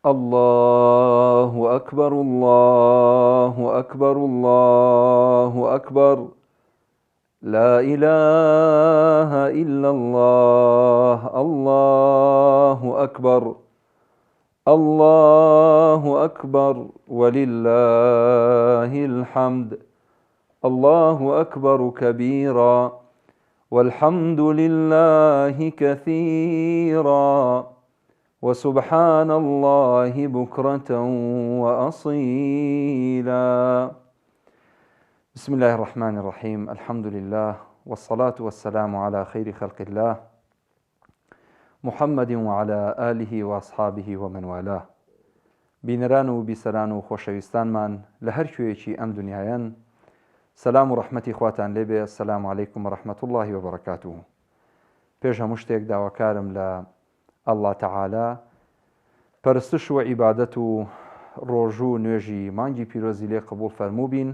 اللە اکبر اللە اکبر اللە اکبر لا اله الا اللە اللە اکبر اللە اکبر وللە الحمد اللە اکبر کبیرا والحمد للە کثیرا وسبحان اللە بکرة وأصیلا بسم اللە الرحمن الرحیم الحمد للە والصلاة والسلام علی خیر خلق اللە محمد وعلی آله وأصحابه ومن والاه بینەران و بیسەران و خۆشەویستانمان لە هەر کوێیەکی ئەم دنیایەن سەلام و ڕەحمەتی خواتان لێبێ السلام علیکم ورحمة اللە وبرکاته پێش هەموو شتێک داواکارم لە اللە تعالی پەرستش و عیبادەت و ڕۆژوو و نوێژی مانگی پیرۆزی لێ قبوڵ فەرمووبین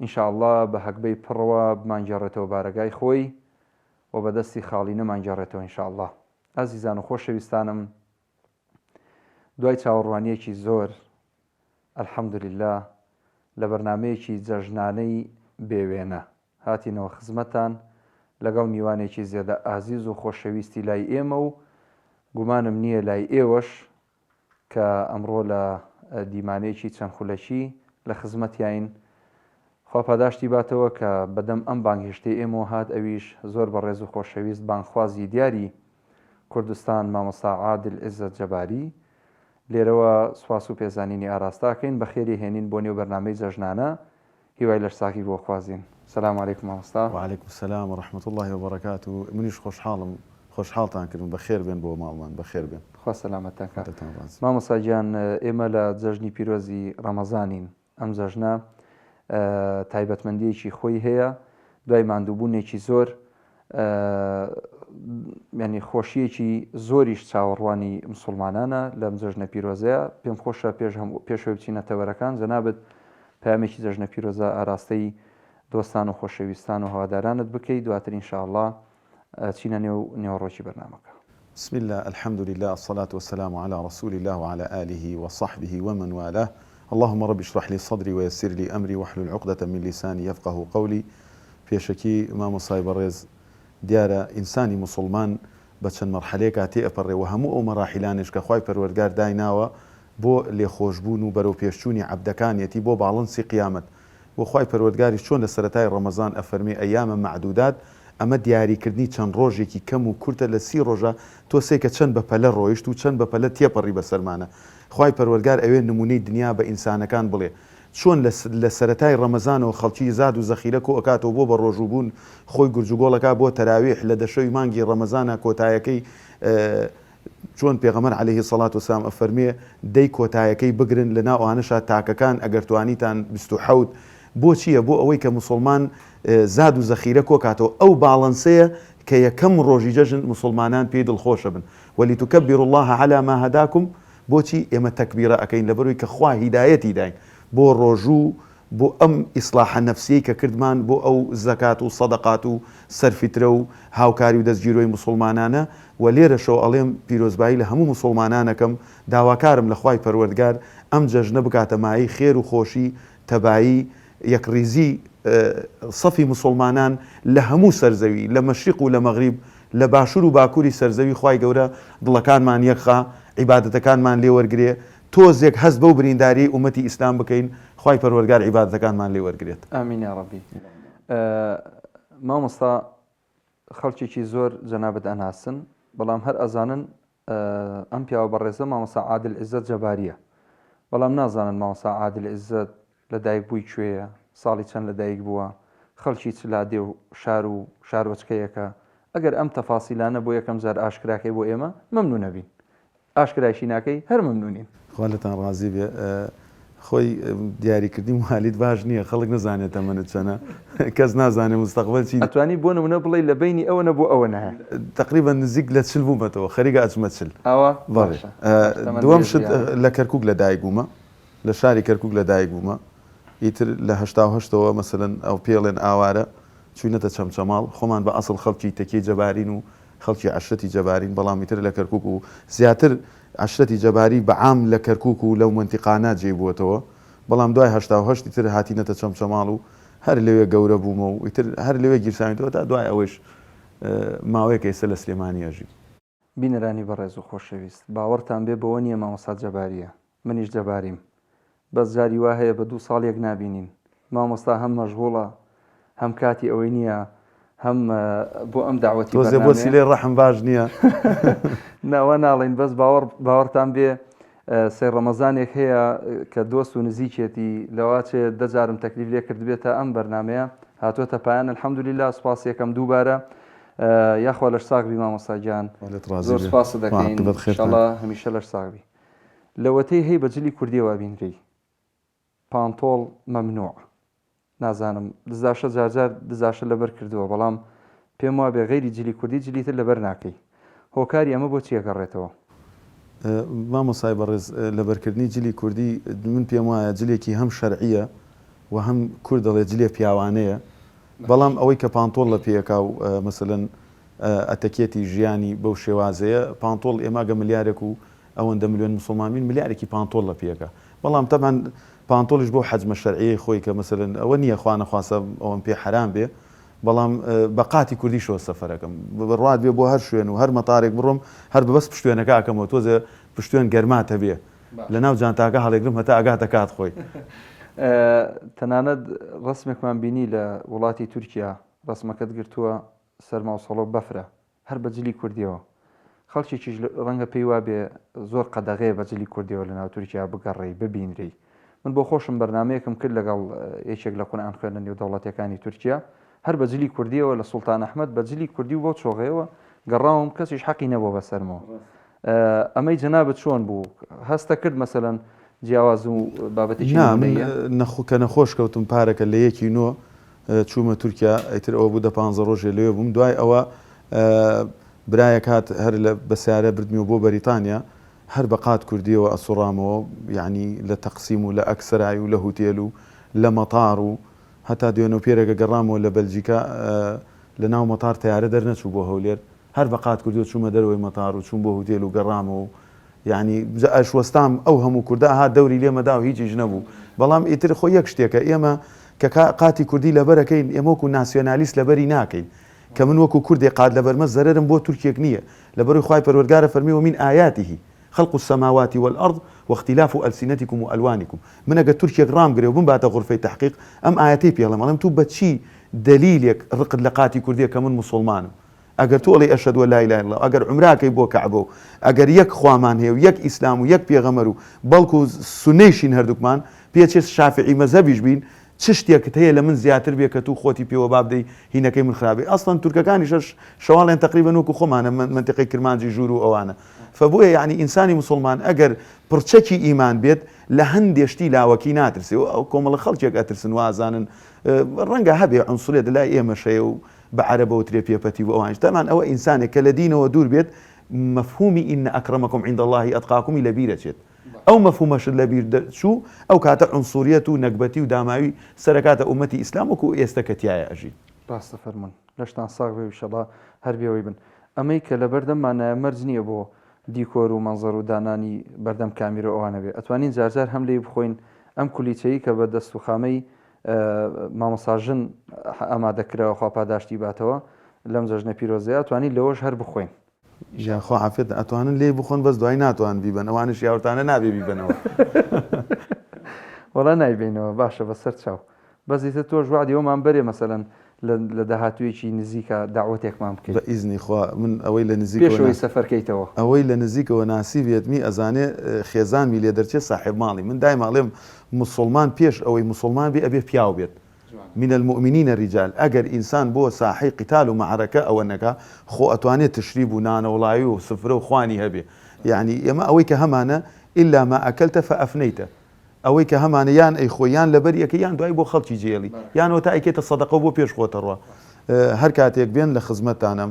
ان شاء اللە بە هەگبەی پڕەوە بمانگێڕێتەوە بارەگای خۆی و بە دەستی خاڵی نەمانگێڕێتەوە ان شاء اللە ئازیزان و خۆشەویستانم دوای چاوەڕوانیەکی زۆر الحمدللە لە بەرنامەیەکی جەژنانەی بێ وێنە هاتینەوە خزمەتتان لەگەڵ میوانێکی زێدە ئازیز و خۆشەویستی لای ئێمە و گومانم نییە لای ئێوەش کە ئەمڕۆ لە دیمانەیەکی چەند خولەکی لە خزمەتیاین خوا پاداشتی باتەوە کە بەدەم ئەم بانگهێشتەی ئێمەوە هات ئەویش زۆر بەڕێز و خۆشەویست بانگخوازی دیاری کوردستان مامۆستا عادل عیزەت جەباری لێرەوە سوپاس و پێزانینی ئاراستە ئەکەین بەخێری هێنین بۆ نێو بەرنامەی جەژنانە هیوای لەشساغی بۆ خوازین. سلام علیکم مامۆستا. وعلیکم سلام و رحمە اللە و بەرەکاتو منیش خۆشحاڵم خۆشحاڵتان کردم بەخێر بێن بۆ ماڵمان بەخێر بێن. خوا سەلامەتتان کا. خوداتان ڕازی. مامۆستا گیان ئێمە لە جەژنی پیرۆزی ڕەمەزانین ئەم جەژنە تایبەتمەندیەکی خۆی هەیە دوای ماندووبوونێکی زۆر یانی خۆشیەکی زۆریش چاوەڕوانی مسوڵمانانە لەم جەژنە پیرۆزەیە پێم خۆشە پێش هەم پێشەوەی بچینە تەوەرەکان جەنابت پەیامێکی جەژنە پیرۆزە ئاراستەی دۆستان و خۆشەویستان و هەوادارانت بکەی دواتر ان شاء اللە چینە نێو نێوەڕۆکی بەرنامەکە. بسم اللە الحمد للە الصلاة والسلام علی رسول اللە وعلی آله وصحبه ومن والاه اللهم رب اشرح لی صدری ویسر لی امری واحلل عقدە من لسانی یفقهوا قولی پێشەکی مامۆستای بەڕێز دیارە ئینسانی موسوڵمان بە چەند مەرحەلەیەکا تێئەپەڕێ وە هەموو ئەو مەراحیلانەش کە خوای پەروەردگار دایناوە بۆ لێخۆشبوون و بەرەو پێشچوونی عەبدەکانیەتی بۆ باڵنسی قیامەت وە خوای پەروەردگاریش چۆن لە سەرەتای ڕەمەزان ئەفەرمێ ایاما معدودات ئەمە دیاریکردنی چەند ڕۆژێکی کەم و کورتە لە سی ڕۆژا تۆ سەیکە چەند بە پەلە ڕۆیشت و چەند بە پەلە تێپەڕی بەسەرمانە خوای پەروەردگار ئەوێ نمونەی دنیا بە ئینسانەکان بڵێ چۆن لە لە سەرەتای ڕەمەزانەوە خەڵکی زاد و زەخیرە کۆ ئەکاتەوە بۆ بەڕۆژوو بوون خۆی گورجوگۆڵ ئەکا بۆ تەراویح لە دە شەوی مانگی ڕەمەزانا کۆتایەکەی چۆن پێغەمبەر علیە سەڵات وسلام ئەفەرموێ دەی کۆتایەکەی بگرن لە ناو ئەوانەشا تاکەکان ئەگەر توانیتان 27 بۆ چیە بۆ ئەوەی کە موسوڵمان زاد و زەخیرە کۆکاتەوە ئەو باڵەنسەیە کە یەکەم ڕۆژی جەژن موسوڵمانان پێی دڵخۆشە بن ولتکبروا اللە علی ما هداکم بۆچی ئێمە تەکبیرە ئەکەین لەبەروی کە خوا هیدایەتی داین بۆ ڕۆژوو بۆ ئەم ئیسڵاحە نەفسیەی کە کردمان بۆ ئەو زەکات و سەدەقات و سەرفیترە و هاوکاری و دەستگیرۆی موسوڵمانانە وە لێرەشەوە ئەڵێم پیرۆزبایی لە هەموو موسوڵمانان ئەکەم داواکارم لە خوای پەروەردگار ئەم جەژنە بکاتە مایەی خێر و خۆشی تەبایی یەکڕیزی سەفی موسوڵمانان لە هەموو سەرزەوی لە مەشریق و لە مەغریب لە باشور و باکوری سەرزەوی خوای گەورە دڵەکانمان یەکخا عیبادەتەکانمان لێ وەرگرێ تۆزێک هەست بەو برینداریەی ئومەتی ئیسلام بکەین خوای پەروەرگار عیبادەتەکانمان لێ وەرگرێت. ئامین یاڕەبی مامۆستا خەڵکێکی زۆر جەنابت ئەناسن بەڵام هەر ئەزانن ئەم پیاوە بەڕێزە مامۆستا عادل عیزەت جەباریە بەڵام نازانن مامۆستا عادل عیزەت لە دایک بووی کوێیە ساڵی چەند لە دایک بووە خەڵکی چ لادێ و شار و شارۆچکەیەکە ئەگەر ئەم تەفاسیلانە بۆ یەکەم جار ئاشکراکەی بۆ ئێمە مەمنونەبین ئاشکرایشی ناکەی هەر مەمنونین. خوا لێتان ڕازی بێ خۆی دیاریکردنی موالید باش نییە خەڵک نەزانێت تەمەنت چەنە کەس نازانێ مستەقبەل چی ئەتوانی بۆ نمونە بڵێی لە بەینی ئەوەنە بۆ ئەوەنە هەیە. تەقریبەن نزیک لە چل بوومەتەوە خەریکە ئەچمە چل. ئاوا بەڵێ باشە تەمەن دووەم درێژ شت یاڕەبی. لە کەرکوک لە دایک بوومە لە شاری کەرکوک لە دایک بوومە ئیتر لە 88ەوە مەسەلەن ئەو پێڵێن ئاوارە چوینەتە چەمچەماڵ خۆمان بە ئەسڵ خەڵکی تەکیەی جەبارین و خەڵکی عەشرەتی جەبارین بەڵام ئیتر لە کەرکوک و زیاتر. عەشرەتی جەباری بە عام لە کەرکووک و لەو مەنتیقانە جێی بووەتەوە، بەڵام دوای 88 ئیتر هاتینەتە چەمچەماڵ و هەر لەوێ گەورە بوومە و ئیتر هەر لەوێ گیرساوینەتەوە تا دوای ئەوەیش ماوەیەکە ئێستا لە سلێمانی ئەژیم. بینەرانی بەڕێز و خۆشەویست باوەڕتان بێ بەوە نییە مامۆستا جەبارییە منیش جەباریم بەس جاری وا هەیە بە دوو ساڵ یەک نابینین مامۆستا هەم مەشغوڵە هەم کاتی ئەوەی نییە هەم بۆ ئەم داوەتی تۆزێ بۆ سیلەی ڕەحم باش نییە ناوە ناڵین بەس باوەڕ باوەڕتان بێ سەی ڕەمەزانێک هەیە کە دۆست و نزیکێتی لەواچێ دەجارم تەکلیف لێ کردبێت تا ئەم بەرنمەیە هاتووەتە پایان الحمدلله سپاس یەکەم دووبارە یاخوا لەش ساغ بی مامۆستا گیان زۆر سپاست دەکەین ئینشاڵڵا هەمیشە لەش ساغ بی لەوەتەی هەی بە جلی کوردیەوە ئەبینرێی پانتۆڵ مەمنوع نازانم دزاشە جارجار دزاشە لەبەر کردووە بەڵام پێم وابێ غەیری جلی کوردی جلی تر لەبەر ناکەی هۆکاری ئەمە بۆ چی ئەگەڕێتەوە؟ مامۆستای بەڕێز لەبەرکردنی جلی کوردی من پێم وایە جلێکی هەم شەرعیە و هەم کورد دەڵێ جلێ پیاوانەیە بەڵام ئەوەی کە پانتۆڵ لە پێیەکا و مەسەلەن ئەتەکێتی ژیانی بەو شێوازەیە پانتۆڵ ئێمە ئەگە ملیارێک و ئەوەندە ملیۆن موسڵمان بین ملیارێکی پانتۆڵ لە پێیەکا بەڵام تەبعەن پانتۆڵیش بەو حەجمە شەرعیەی خۆی کە مەسەلەن ئەوە نییە خوا نەخواستە ئەوەم پێ حەرام بێ بەڵام بە قاتی کوردیشەوە سەفەرەکەم بڕوات بێ بۆ هەر شوێن و هەر مەتارێک بڕۆم هەر بە بەس پشتوێنەکە ئەکەمەوە تۆزێ پشتوێن گەرمات هەبێ لە ناو جانتاکە هەڵێگرم هەتا ئەگاتە کات خۆی. تەنانەت ڕەسمێکمان بینی لە وڵاتی تورکیا ڕەسمەکەت گرتووە سەرما و سەڵۆ بەفرە هەر بە جلی کوردیەوە خەڵکێکیش ڕەنگە پێی وابێ زۆر قەدەغەیە بە جلی کوردیەوە لە ناو تورکیا بگەڕێی ببینرێی من بۆ خۆشم بەرنامەیەکم کرد لەگەڵ یەکێک لە قورئان خوێنە نێودەوڵەتیەکانی تورکیا هەر بە جلی کوردیەوە لە سوڵتان ئەحمەد بە جلی کوردی و بەو چۆغەیەوە گەڕاوم کەسیش حەقی نەبووە بەسەرمەوە ئەمەی جەنابت چۆن بوو هەستە کرد مەسەلەن جیاواز و بابەتێکی نا من نەخۆ کە نەخۆش کەوتم پارەکە لە یەکی نۆ چوومە تورکیا ئیتر ئەوە بوو دە پانزە ڕۆژێ لەوێ بووم دوای ئەوە برایەک هات هەر لە بە سیارە بردمیەوە بۆ بەریتانیا هەر بە قات کوردیەوە ئەسوڕامەوە یعنی لە تەقسیم و لە ئەکسەرای و لە هوتێل و لە مەتار و هەتا دوێنە و پێرەگە گەڕامەوە لە بەلجیکا لە ناو مەتار تەیارە دەرنەچوو بۆ هەولێر هەر بە قات کوردیەوە چوومە دەرەوەی مەتار و چووم بۆ هوتێل و گەڕامەوە و یانی جا ئەش وەستام ئەو هەموو کوردە ئەهات دەوری لێمەدا و هیچیش نەبوو بەڵام ئیتر خۆ یەک شتێکە ئێمە کە قاتی کوردی لەبەرەکەین ئێمە وەکو ناسیۆنالیست لەبەری ناکەین کە من وەکو کوردێ قات لەبەرمە زەرەرم بۆ تورکێک نییە لەبەروی خوای پەروەردگارە فەرمی ومن آیاته خلق السماوات والارض واختلاف السنتکم والوانکم من ئەگەر تورکێک ڕامگرێ و بمباتە غورفەی تەحقیق ئەم ئایەتەی پێ ئەڵێم ئەڵێم تو بە چی دەلیلێک ڕقت لە قاتی کوردیە کە من موسوڵمانم ئەگەر تۆ ئەڵێی اشهد ان لا اله الا اللە ئەگەر عومرە ئەکەی بۆ کەعبە و ئەگەر یەک خوامان هەیە و یەک ئیسلام و یەک پێغەمبەر و بەڵکو سوننەیشین هەردووکمان پێچێ شافعی مەزهەبیش بین چ شتێکت هەیە لە من زیاتر بێ کە تو خۆتی پێوە بابدەی هینەکەی من خراپ بێ ئەسڵەن تورکەکانیش هەر شەواڵیان تەقریبەن وەکو خۆمانە مەنتیقەی کرمانجی ژوور و ئەوانە فە بۆیە یەعنی ئینسانی موسوڵمان ئەگەر پڕچەکی ئیمان بێت لە هەندێ شتی لاوەکی ناترسێ و ئەو کۆمەڵە خەڵکێک ئەترسن وازانن ڕەنگە هەبێ عونسوریەت لای ئێمەش هەیە و بە عەرەبە وترێ پێپەتی و ئەوانیش تەبعەن ئەوە ئینسانێک کە لە دینەوە دوور بێت مەفهومی ان اکرمکم عند اللە اتقاکم ی لە بیر ئەچێت ئەو مەفهومەشت لە بیر چوو ئەو کاتە عونسوریەت و نەگبەتی و داماوی سەرەکاتە ئومەتی ئیسلام وەکو ئێستە کە تیایا ئەژین. ڕاستە فەرموون لەشتان ساغ بێ ئیشەڵا هەر بێوەی بن. ئەمەی کە لەبەردەممانایە مەرج نییە بۆ دیکۆر و مەنزەر و دانانی بەردەم کامیرە و ئەوانە بێ ئەتوانین جارجار هەم لێی بخۆین ئەم کولیچەی کە بە دەست و خامەی مامۆستا ژن ئامادە کراوە خوا پاداشتی باتەوە لەم جەژنە پیرۆزەیە توانی لەوەش هەر بخۆین. یاخوا عافیەت ئەتوانن لێی بخۆن بەس دوای ناتوان بیبەن ئەوانش یاورتانە نابێ بیبەنەوە. وەڵا نایبەینەوە باشە بەسەر چاو بەس ئیتر تۆش وەعدی ئەومان بەرێ مەسەلەن لە داهاتوویەکی نزیکا دەعوەتێکمان بکەی. بە ئیزنی خوا من ئەوەی لە نزیکەوە پێش ئەوەی سەفەر کەیتەوە. ئەوەی لە نزیکەوە ناسیبێتمی ئەزانێ خێزانمی لێ دەرچێ ساحێب ماڵی من دایم ئەڵێم موسوڵمان پێش ئەوەی موسوڵمان بێ ئەبێ پیاو بێت من المومنین رجال ئەگەر ئینسان بۆ ساحەی قیتال و مەعرەکە ئەوە نەکا خۆ ئەتوانێ تشریب و نانەوڵاوی و سفرە و خوانی هەبێ یەعنی ئێمە ئەوەی کە هەمانە الا ما اکلت فافنیت ئەوەی کە هەمانە یان ئەیخۆی یان لەبەری ئەکەی یان دوای بۆ خەڵکی جێڵی یان ئەوەتا ئەیکەیتە سەدەقە و بۆ پێش خۆت ئەڕوا هەر کاتێک بێن لە خزمەتتانم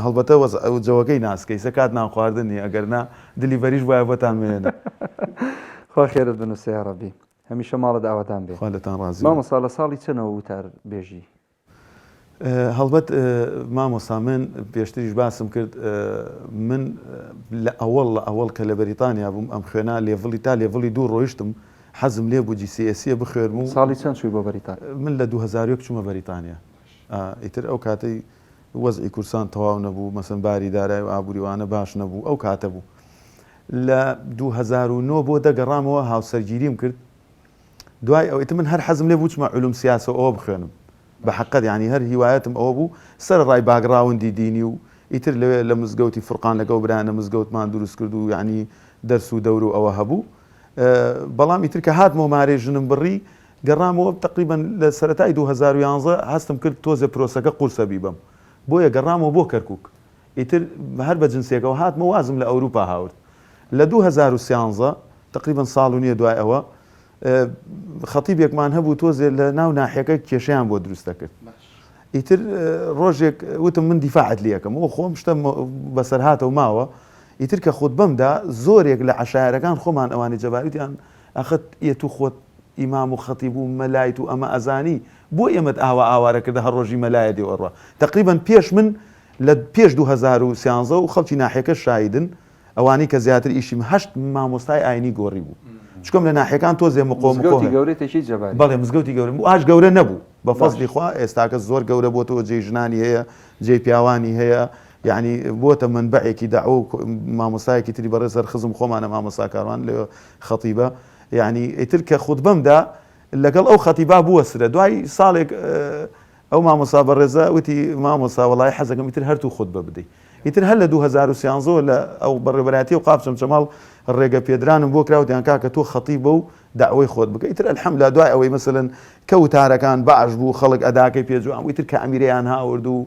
هەڵبەتە وەزع جەوەکەی ناسکە ئیسە کات نان خواردن نیە ئەگەر نا دلیڤەریش بایە بۆتان مێنە. خوا خێرت بنوسێ یاڕەبی هەمیشە ماڵت ئاوەدان بێ. خوا لێتان ڕازی بێ. مامۆستا لە ساڵی چەنەوە وتار بێژی؟ هەڵبەت مامۆستا من پێشتریش باسم کرد من لە ئەوەڵ لە ئەوەڵ کە لە بەریتانیا بووم ئەم خوێنا level ی تا level ی دوو ڕۆیشتم حەزم لێ بوو GCSE یە بخوێنم و ساڵی چەند چووی بۆ بەریتانیا؟ من لە 2001 چوومە بەریتانیا ئیتر ئەو کاتەی وەزعی کورسان تەواو نەبوو مەسەن باری دارای و ئابووری وانە باش نەبوو ئەو کاتە بوو لە 2009 بۆ دە گەڕامەوە هاوسەرگیریم کرد دوای ئەو ئیتر من هەر حەزم لێ بوو بچمە علوم سیاسە و ئەوە بخوێنم بە حەقەت یانی هەر هیوایەتم ئەوە بوو سەرەڕای background ی دینی و ئیتر لەوێ لە مزگەوتی فورقان لەگەڵ برایانە مزگەوتمان دروست کرد و یانی دەرس و دەور و ئەوە هەبوو بەڵام ئیتر کە هاتمەوە مارەی ژنم بڕی گەڕامەوە تەقریبەن لە سەرەتای 2011 هەستم کرد تۆزێ پرۆسەکە قورسە بیبەم بۆیە گەڕامەوە بۆ کەرکوک ئیتر هەر بە جنسێکەوە هاتمەوە وازم لە ئەوروپا هاورد لە 2013 تەقریبەن ساڵ و نیە دوای ئەوە خەتیبێکمان هەبوو تۆزێ لە ناو ناحیەکە کێشەیان بۆ دروست دەکرد ئیتر ڕۆژێک وتم من دیفاعت لەکەم و خۆم شتە بەسەرهاتەوە ماوە ئیتر کە خوتبەمدا زۆرێک لە عەشایەرەکان خۆمان ئەوانی جەباریتیان ئەخت ئێ تو خۆت ئیمام و خەتیب و مەلایت و ئەمە ئەزانی بۆ ئێمەت ئاوا ئاوارە کردە هەر ڕۆژی مەلایە دێ ئەڕوا تەقریبەن پێش من لە پێش 2013 و خەڵکی ناحیەکە شایدن ئەوانەی کە زیاتر ئیشیم هەشت مامۆستای ئاینی گۆڕی بوو چکم لە ناحیەکان تۆزێ مقۆ مقۆ مزگەوتی گەورەی تەکی جەباری. بەڵێ مزگەوتی گەورە بوو ئاش گەورە نەبوو بە فەزلی خوا ئێستاکە زۆر گەورە بۆتەوە جێی ژنانی هەیە جێی پیاوانی هەیە یعنی بۆتە مەنبەعێکی دەعوە و مامۆستایەکی تری بەڕێز هەر خزم خۆمانە مامۆستا کاروان لەوێ خەتیبە یعنی ئیتر کە خوتبەم دا لەگەڵ ئەو خەتیبا بووە سرە دوای ساڵێک ئەو مامۆستا بەڕێزە وتی مامۆستا وەڵای حەزەکەم ئیتر هەر تو خوتبە بدەی ئیتر هەر لە 2013 لە ئەو بەڕێوەبەرایەتی ئەوقاف چەمچەماڵ ڕێگە پێدرانم بۆ کرا وتیان کاکە تۆ خەتیبە و دەعوەی خۆت بکە ئیتر الحمدللە دوای ئەوەی مەسەلەن کە وتارەکان باش بوو خەڵک ئەداکەی پێ جوان بوو ئیتر کامیرەیان هاورد و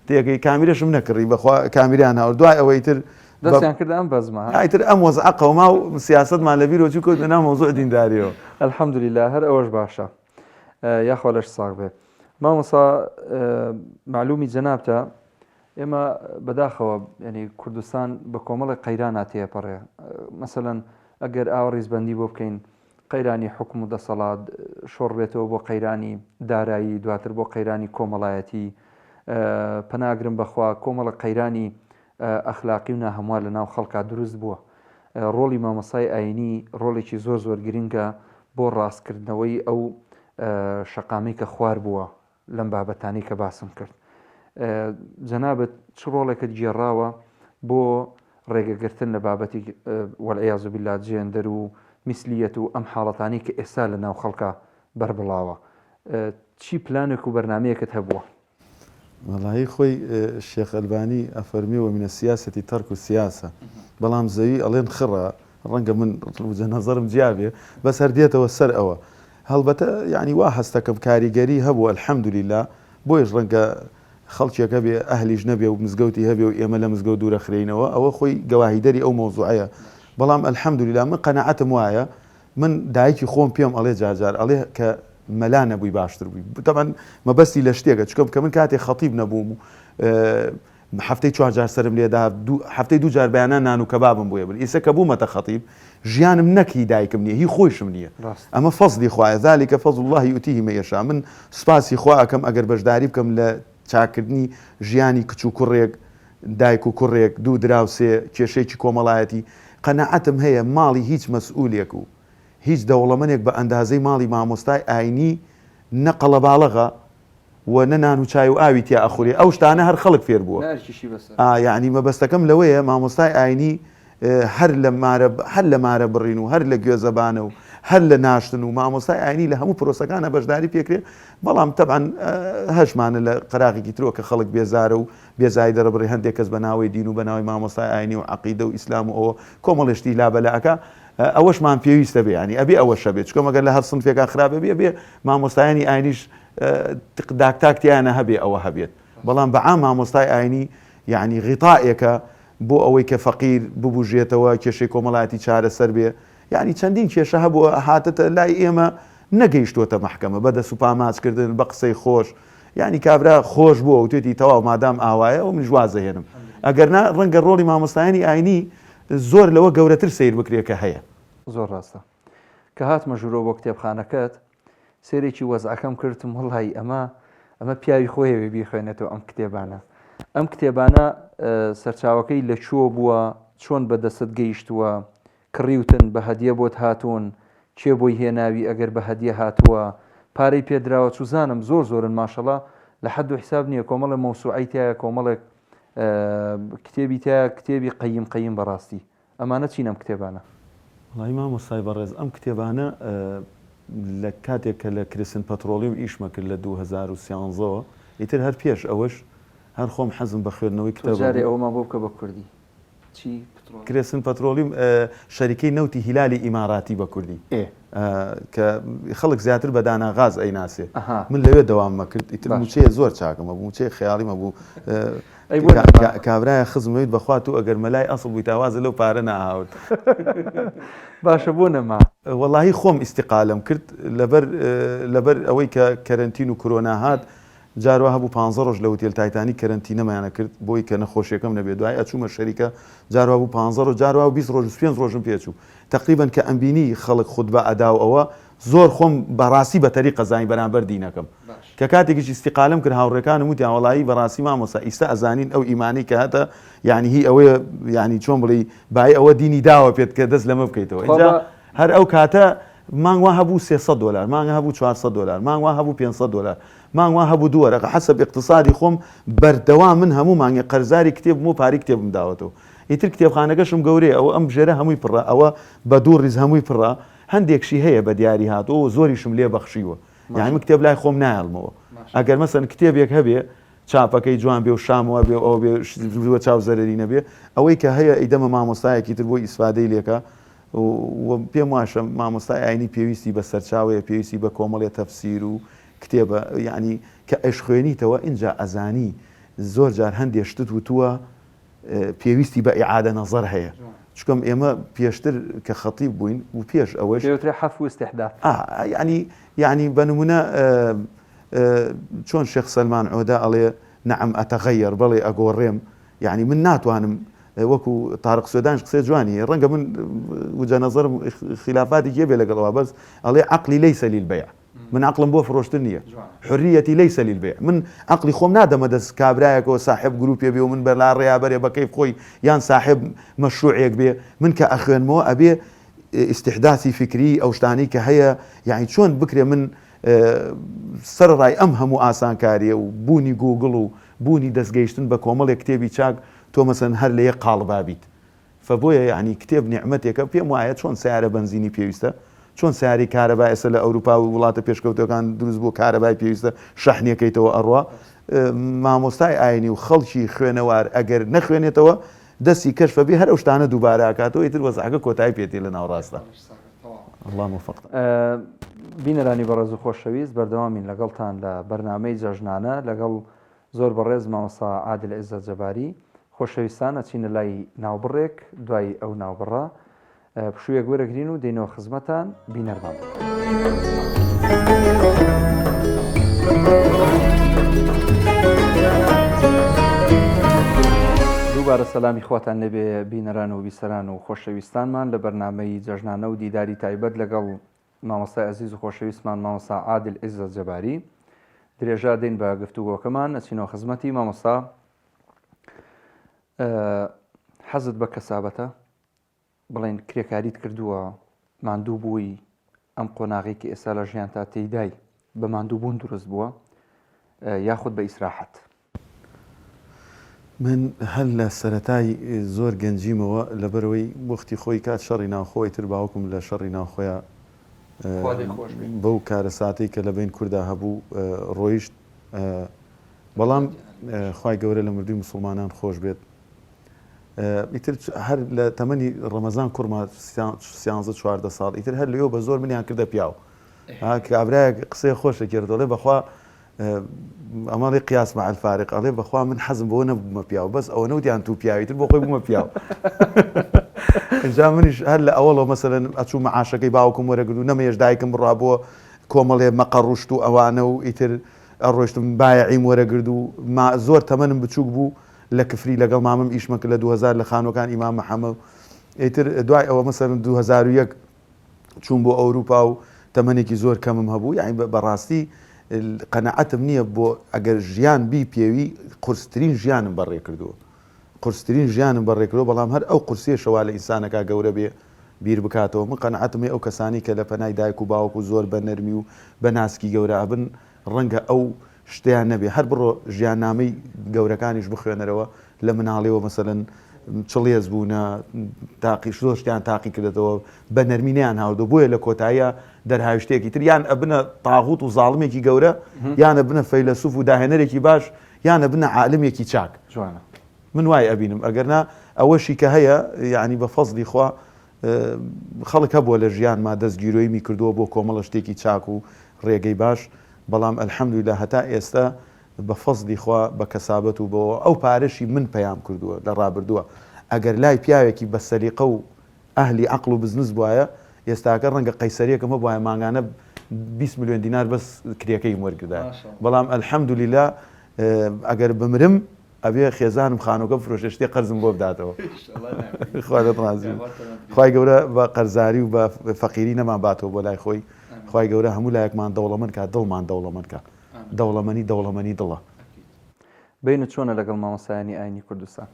تێگەی کامیرەشم نەکڕی بەخوا کامیرەیان هاورد دوای ئەوەی ئیتر دەستیان کرد ئەم بەزمە ها؟ ئیتر ئەم وەزعە قەوما و سیاسەتمان لەبیرەوە چوو کەوتنە ناو مەوزوع دینداریەوە. الحمدللە هەر ئەوەش باشە یاخوا لەش ساغ بێ مامۆسا مەعلومی جەنابتە ئێمە بەداخەوە یعنی کوردستان بە کۆمەڵی قەیرانە تێپەڕێ مەسەلەن ئەگەر ئاوا ڕیزبەندی بۆ بکەین قەیرانی حکوم و دەسەڵات شۆڕ بێتەوە بۆ قەیرانی دارایی دواتر بۆ قەیرانی کۆمەڵایەتی پەناگرم بەخوا کۆمەڵە قەیرانی ئەخلاقی و ناهەموار لە ناو خەڵکا دروست بووە. ڕۆڵی مامۆستای ئایینی ڕۆڵێکی زۆر زۆر گرنگە بۆ ڕاستکردنەوەی ئەو شەقامەی کە خوار بووە لەم بابەتانەی کە باسم کرد. جەنابت چ ڕۆڵێکت گێڕاوە بۆ ڕێگەگرتن لە بابەتی والعیاذ باللە جێندەر و میسلیەت و ئەم حاڵەتانەی کە ئێستا لە ناو خەڵکا بەربڵاوە؟ چی پلانێک و بەرنامەیەکت هەبووە؟ وەڵایی خۆی شێخ ئەلبانی ئەفەرموێ ومن السیاسە ترک السیاسە بەڵام زەوی ئەڵێن خڕە ڕەنگە من وجە نەزەرم جیا بێ بەس هەر دێتەوە سەر ئەوە هەڵبەتە یعنی وا هەستەکەم کاریگەری هەبوو الحمدللە بۆیش ڕەنگە خەڵکێک هەبێ ئەهلیش نەبێ و مزگەوتی هەبێ و ئێمە لە مزگەوت دوورەخرێینەوە ئەوە خۆی گەواهیدەری ئەو مەوزوعەیە بەڵام الحمدللە من قەناعەتم وایە من دایکی خۆم پێم ئەڵێ جار جار ئەڵێ کە مەلا نەبووی باشتر بووی تەبعەن مەبەستی لە شتێکە چونکە کە من کاتێ خەتیب نەبووم و هەفتەی چوار جار سەرم لێدا هەفتەی دوو جار بەیانان نان و کەبابم بۆیە بن ئیسە کە بوومەتە خەتیب ژیانم نەک هی دایکم نییە هی خۆیشم نییە ئەمە فەزلی خوایە ذلك فضل الله يؤتيه من يشاء من سوپاسی خوا ئەکەم ئەگەر بەشداری بکەم لە چاکردنی ژیانی کچ و کوڕێک دایک و کوڕێک، دوو دراوسێ، کێشەیەکی کۆمەڵایەتی، قەناعەتم هەیە ماڵی هیچ مەسئولێک و هیچ دەوڵەمەنێک بە ئەندازەی ماڵی مامۆستای ئاینی نە قەڵەباڵغە و نە نان و چای و ئاوی تیا ئەخورێ، ئەو شتانە هەر خەڵک فێر بووە. نە ئەرکیشی بەسەر. ئا یەعنی مەبەستەکەم لەوەیە مامۆستای ئاینی هەر لە مارە هەر لە مارە بڕین و هەر لە گوێزەبانە و هەر لە ناشتن و مامۆستای ئاینی لە هەموو پرۆسەکانە بەشداری پێکرێ بەڵام تەبعەن هەشمانە لە قەراغێکی ترەوە کە خەڵک بێزارە و بێزاری دەرەبڕێ هەندێک کەس بە ناوەی دین و بە ناوی مامۆستای ئاینی و عەقیدە و ئیسلام و ئەوە کۆمەڵێ شتی لابەلا ئەکا ئەوەشمان پێویستە بێ یانی ئەبێ ئەوەش هەبێ چونکە مەگەر لە هەر سنفێکا خراپ بێ ئەبێ مامۆستایانی ئاینیش داک تاک تیانە هەبێ ئەوە هەبێت بەڵام بە عام مامۆستای ئاینی یعنی غیتائێکە بۆ ئەوەی کە فەقیر ببوژێتەوە کێشەی کۆمەڵایەتی چارەسەر بێ یانی چەندین کێشە هەبووە هاتەتە لای ئێمە نەگەیشتووەتە مەحکەمە بە دەست و پا ماچ کردن بە قسەی خۆش یانی کابرا خۆش بووە وتێتی تەواو مادام ئاوایە ئەو منیش واز دەهێنم ئەگەر نا ڕەنگە ڕۆڵی مامۆستایانی ئاینی زۆر لەوە گەورەتر سەیر بکرێت کە هەیە. زۆر ڕاستە. کە هاتمە ژوورەوە بۆ کتێبخانەکەت سەیرێکی وەزعەکەم کرد وتم وەڵایی ئەمە. ئەمە پیاوی خۆیەوێ بیخوێنێتەوە ئەم کتێبانە. ئەم کتێبانە سەرچاوەکەی لە کوێوە بووە، چۆن بە دەستت گەیشتووە، کڕیوتن، بە هەدیە بۆت هاتوون، کێ بۆی هێناوی ئەگەر بە هەدیە هاتووە، پارەی پێ دراوە، چوزانم، زۆر زۆرن ماشەڵا لە حەد و حیساب نییە، کۆمەڵێ مەوسوعەی تیایە، کۆمەڵێک کتێبی تیایە، کتێبی قەیم قەیم بەڕاستی. ئەمانە چین ئەم کتێبانە؟ وەڵایی مامۆستای بەڕێز ئەم کتێبانە لە کاتێک کە لە کریسن پەترۆڵیم ئیشمە کرد لە 2013 وە ئیتر هەر پێش ئەوەش هەر خۆم حەزم بە خوێندنەوەی تۆ کتێب جارێ هەبوو. ئەوەمان بۆ بکە بە کوردی چی پترۆڵیم؟ کریسن پەترۆڵیم شەریکەی نەوتی هیلالی ئیماراتی بە کوردی ئێ. کە خەڵک زیاتر بە دانا غاز ئەیناسێ ئەها. من لەوێ دەواممە کرد ئیتر باشە. مووچەیە زۆر چاکم هەبوو مووچەی خەیاڵیم هەبوو ئەی بۆ نەما؟ کابرایە خزم ویت بەخوا تو ئەگەر مەلای ئەسڵ بوویتا وازت لەو پارە نەئەهاورد. باشە بۆ نەما؟ وەڵاهی خۆم ئیستیقالەم کرد لەبەر لەبەر ئەوەی کە کەرەنتین و کرۆنا هات جار وا هەبوو پانزە ڕۆژ لە هوتێل تایتانیک کەرەنتینەمانە کرد بۆی کە نەخۆشیەکەم نەبێ دوای ئەچوومە شەریکە جار وا بوو پانزە ڕۆژ جار وا بوو 20 ڕۆژ 25 ڕۆژم پێچوو تەقریبەن کە ئەمبینی خەڵک خوتبە ئەدا و ئەوە زۆر خۆم بەڕاستی بە تەریقە زانی بەرامبەر دینەکەم کە کاتێکیش ئیستیقالەم کرد هاوڕێکانم وتیان وەڵایی بەڕاستی مامۆستا ئیستا ئەزانین ئەو ئیمانەی کە هەتە یانی هی ئەوەیە یانی چۆن بڵێی بای ئەوە دینی داوە پێت کە دەست لەمە بکەیتەوە خوا ئینجا بە هەر ئەو کاتە مانگ وا هەبوو 300 دۆلار مانگ هەبوو 400 دۆلار مانگ وا هەبوو 500 دۆلار مانگ وا هەبوو دوو وەرەقە حەسەب ئیقتسادی خۆم بەردەوام من هەموو مانگێ قەرزاری کتێبم و پارەی کتێبم داوەتەوە ئیتر کتێبخانەکەشم گەورەیە ئەوە ئەم ژێرە هەمووی پڕە ئەوە بە دوو ڕیز هەمووی پڕە هەندێکشی هەیە بە دیاری هاتووە و زۆریشم لێ بەخشیوە یانی من کتێب لای خۆم نایەڵمەوە ئەگەر مەسەن کتێبێک هەبێ چاپەکەی جوان بێ و شامەوە بێ و ئەوە بێ بە چاو زەرەری نەبێ ئەوەی کە هەیە ئیدەمە مامۆستایەکی تر بۆی ئیسفادەی لێکا و پێم واشە مامۆستای ئاینی پێویستی بە سەرچاوەیە پێویستی بە کۆمەڵێ تەفسیر و کتێبە یعنی کە ئەشخوێنیتەوە ئینجا ئەزانی زۆر جار هەندێ شتت وتووە پێویستی بە ئیعادە نەزەر هەیە چکەم ئێمە پێشتر کە خەتیب بووین و پێش ئەوەش پێوترێ حەفو و ئیستیحداث. ئا یعنی یعنی بە نمونە چۆن شێخ سەلمان عۆدە ئەڵێ نعم ئەتەغەیەر بەڵێ ئەگۆڕێم یعنی من ناتوانم وەکو تارق سوێدانش قسەی جوانی هەیە ڕەنگە من وجە نەزەرم خلافاتێکی هەبێ لەگەڵ ئەوە بەس ئەڵێ عەقلی لەیسە للبەیع من عەقڵم بۆ فرۆشتن نییە حریەتی لەیسە للبیع من عەقڵی خۆم نادەمە دەست کابرایەکەوە ساحێب گروپێ بێ و من بەلا ڕێیا بەرێ بە کەیف خۆی یان ساحێب مەشروعێک بێ من کە ئەخوێنمەوە ئەبێ ئیستیحداسی فیکری ئەو شتانەی کە هەیە یعنی چۆن بکرێ من سەرەڕای ئەم هەموو ئاسانکاریە و بوونی گوگڵ و بوونی دەستگەیشتن بە کۆمەڵێک کتێبی چاک تۆ مەسەن هەر لە یەک قاڵبا بیت فە بۆیە یەعنی کتێب نیعمەتێکە پێم وایە چۆن سەیارە بەنزینی پێویستە چۆن سەیارەی کارەبا ئێستا لە ئەوروپا و وڵاتە پێشکەوتوەکان دروست بووە کارەبای پێویستە شەحنیەکەیتەوە ئەڕوا مامۆستای ئاینی و خەڵکی خوێنەوار ئەگەر نەخوێنێتەوە دەستی کەشفە بێ هەر ئەو شتانە دووبارە ئەکاتەوە ئیتر وەزعەکە کۆتایی پێ تێ لە ناوەڕاستدا اللە موفقتان. بینەرانی بەڕێز و خۆشەویست بەردەوامین لەگەڵتان لە بەرنامەی جەژنانە لەگەڵ زۆر بەڕێز مامۆستا عادل عیزەت جەباری خۆشەویستان ئەچینە لای ناوبڕێک دوای ئەو ناوبڕە پشوویەک وەرەگرین و دێینەوە خزمەتان بینەرمان بن. دووبارە سەلامی خواتان لێبێ بینەران و بیسەران و خۆشەویستانمان لە بەرنامەی جەژنانە و دیداری تایبەت لەگەڵ مامۆستای ئەزیز و خۆشەویستمان مامۆستا عادل عیزەت جەباری درێژە دەین بە گفتوگۆکەمان ئەچینەوە خزمەتی مامۆستا حەزت بە کەسابەتە بڵێن کرێکاریت کردووە ماندوو بووی ئەم قۆناغی کە ئێستا لە ژیان تا تێیدای بە ماندوو بوون دروست بووە یاخود بە ئیسراحەت من هەر لە سەرەتای زۆر گەنجیمەوە لەبەرئەوەی وەختی خۆی کات شەڕی ناوخۆ ئیتر باوکم لە شەڕی ناوخۆیا خوا لێی خۆش بێ. بەو کارەساتەی کە لە بەین کوردا هەبوو ڕۆیشت بەڵام خوای گەورە لە مردووی موسڵمانان خۆش بێت ئیتر هەر لە تەمەنی ڕەمەزان کوڕما سیانزە 14 ساڵ ئیتر هەر لەوێ بە زۆر منیان کردە پیاو کابرایەک قسەی خۆشە کرد دەڵێ بەخوا ئەمە ئەڵێ قیاس مع الفارق ئەڵێ بەخوا من حەزم بەوە نەبوومە پیاو بەس ئەوە نەوتیان تو پیاوی تر بۆ خۆی بوومە پیاو ئینجا منیش هەر لە ئەوەڵەوە مەسەلەن ئەچوو معاشەکەی باوکم وەرەگرت و نەمەیەش دایکم بڕا بۆ کۆمەڵێ مەقەڕوشت و ئەوانە و ئیتر ئەڕۆیشتم بایەعیم وەرەگرت و ما زۆر تەمەنم بچووک بوو لە کفری لەگەڵ مامم ئیشمە کرد لە 2000 لە خانووەکان ئیمام محەمە و ئیتر دوای ئەوە مەسەلەن 2001 چووم بۆ ئەوروپا و تەمەنێکی زۆر کەمم هەبوو یانی بەڕاستی. قەناعەتم نییە بۆ ئەگەر ژیان بیپێوی قورسترین ژیانم بەڕێ کردووە قورسترین ژیانم بەڕێ کردووە بەڵام هەر ئەو قورسیەشە وا لە ئینسانەکا گەورە بێ بیر بکاتەوە من قەناعەتم هەیە ئەو کەسانەی کە لە پەنای دایک و باوک و زۆر بە نەرمی و بە ناسکی گەورە ئەبن ڕەنگە ئەو شتەیان نەبێ هەر بڕۆ ژیاننامەی گەورەکانیش بخوێنەرەوە لە مناڵیەوە مەسەلەن چڵێس بوونە تاقی زۆر شتیان تاقی کردێتەوە بە نەرمی نەیان هاوردەوە بۆیە لە کۆتاییە دەرهاویشتەیەکی تر یان ئەبنە تاغوت و زاڵمێکی گەورە یان ئەبنە فەیلەسوف و داهێنەرێکی باش یان ئەبنە عالمێکی چاک جوانە من وای ئەبینم ئەگەرنا ئەوەشی کە هەیە یعنی بە فەزلی خوا خەڵک هەبووە لە ژیانما دەستگیرۆیمی کردووە بۆ کۆمەڵە شتێکی چاک و ڕێگەی باش بەڵام الحمدللە هەتا ئێستا بە فەزلی خوا بە کەسابەت و بەوە ئەو پارەشی من پەیام کردووە لە ڕابردووە ئەگەر لای پیاوێکی بە سەلیقە و ئەهلی عەقڵ و بزنس بوایە ئێستاکە ڕەنگە قەیسەریەکم هەبوایە مانگانە 20 ملیۆن دینار بەس کرێکەیم وەرگردایە بەڵام الحمدللە ئەگەر بمرم ئەبێ خێزانم خانووکە بفرۆشێ شتێ قەرزم بۆ بداتەوە خوا لێت ڕازی بێت خوای گەورە بە قەرزاری و بە فەقیری نەمان باتەوە بۆ لای خۆی خوای گەورە هەموو لایەکمان دەوڵەمەند کا دڵمان دەوڵەمەند کا دەوڵەمەنی دەوڵەمەنی دڵە. بەینت چۆنە لەگەڵ مامۆستایانی ئاینی کوردستان؟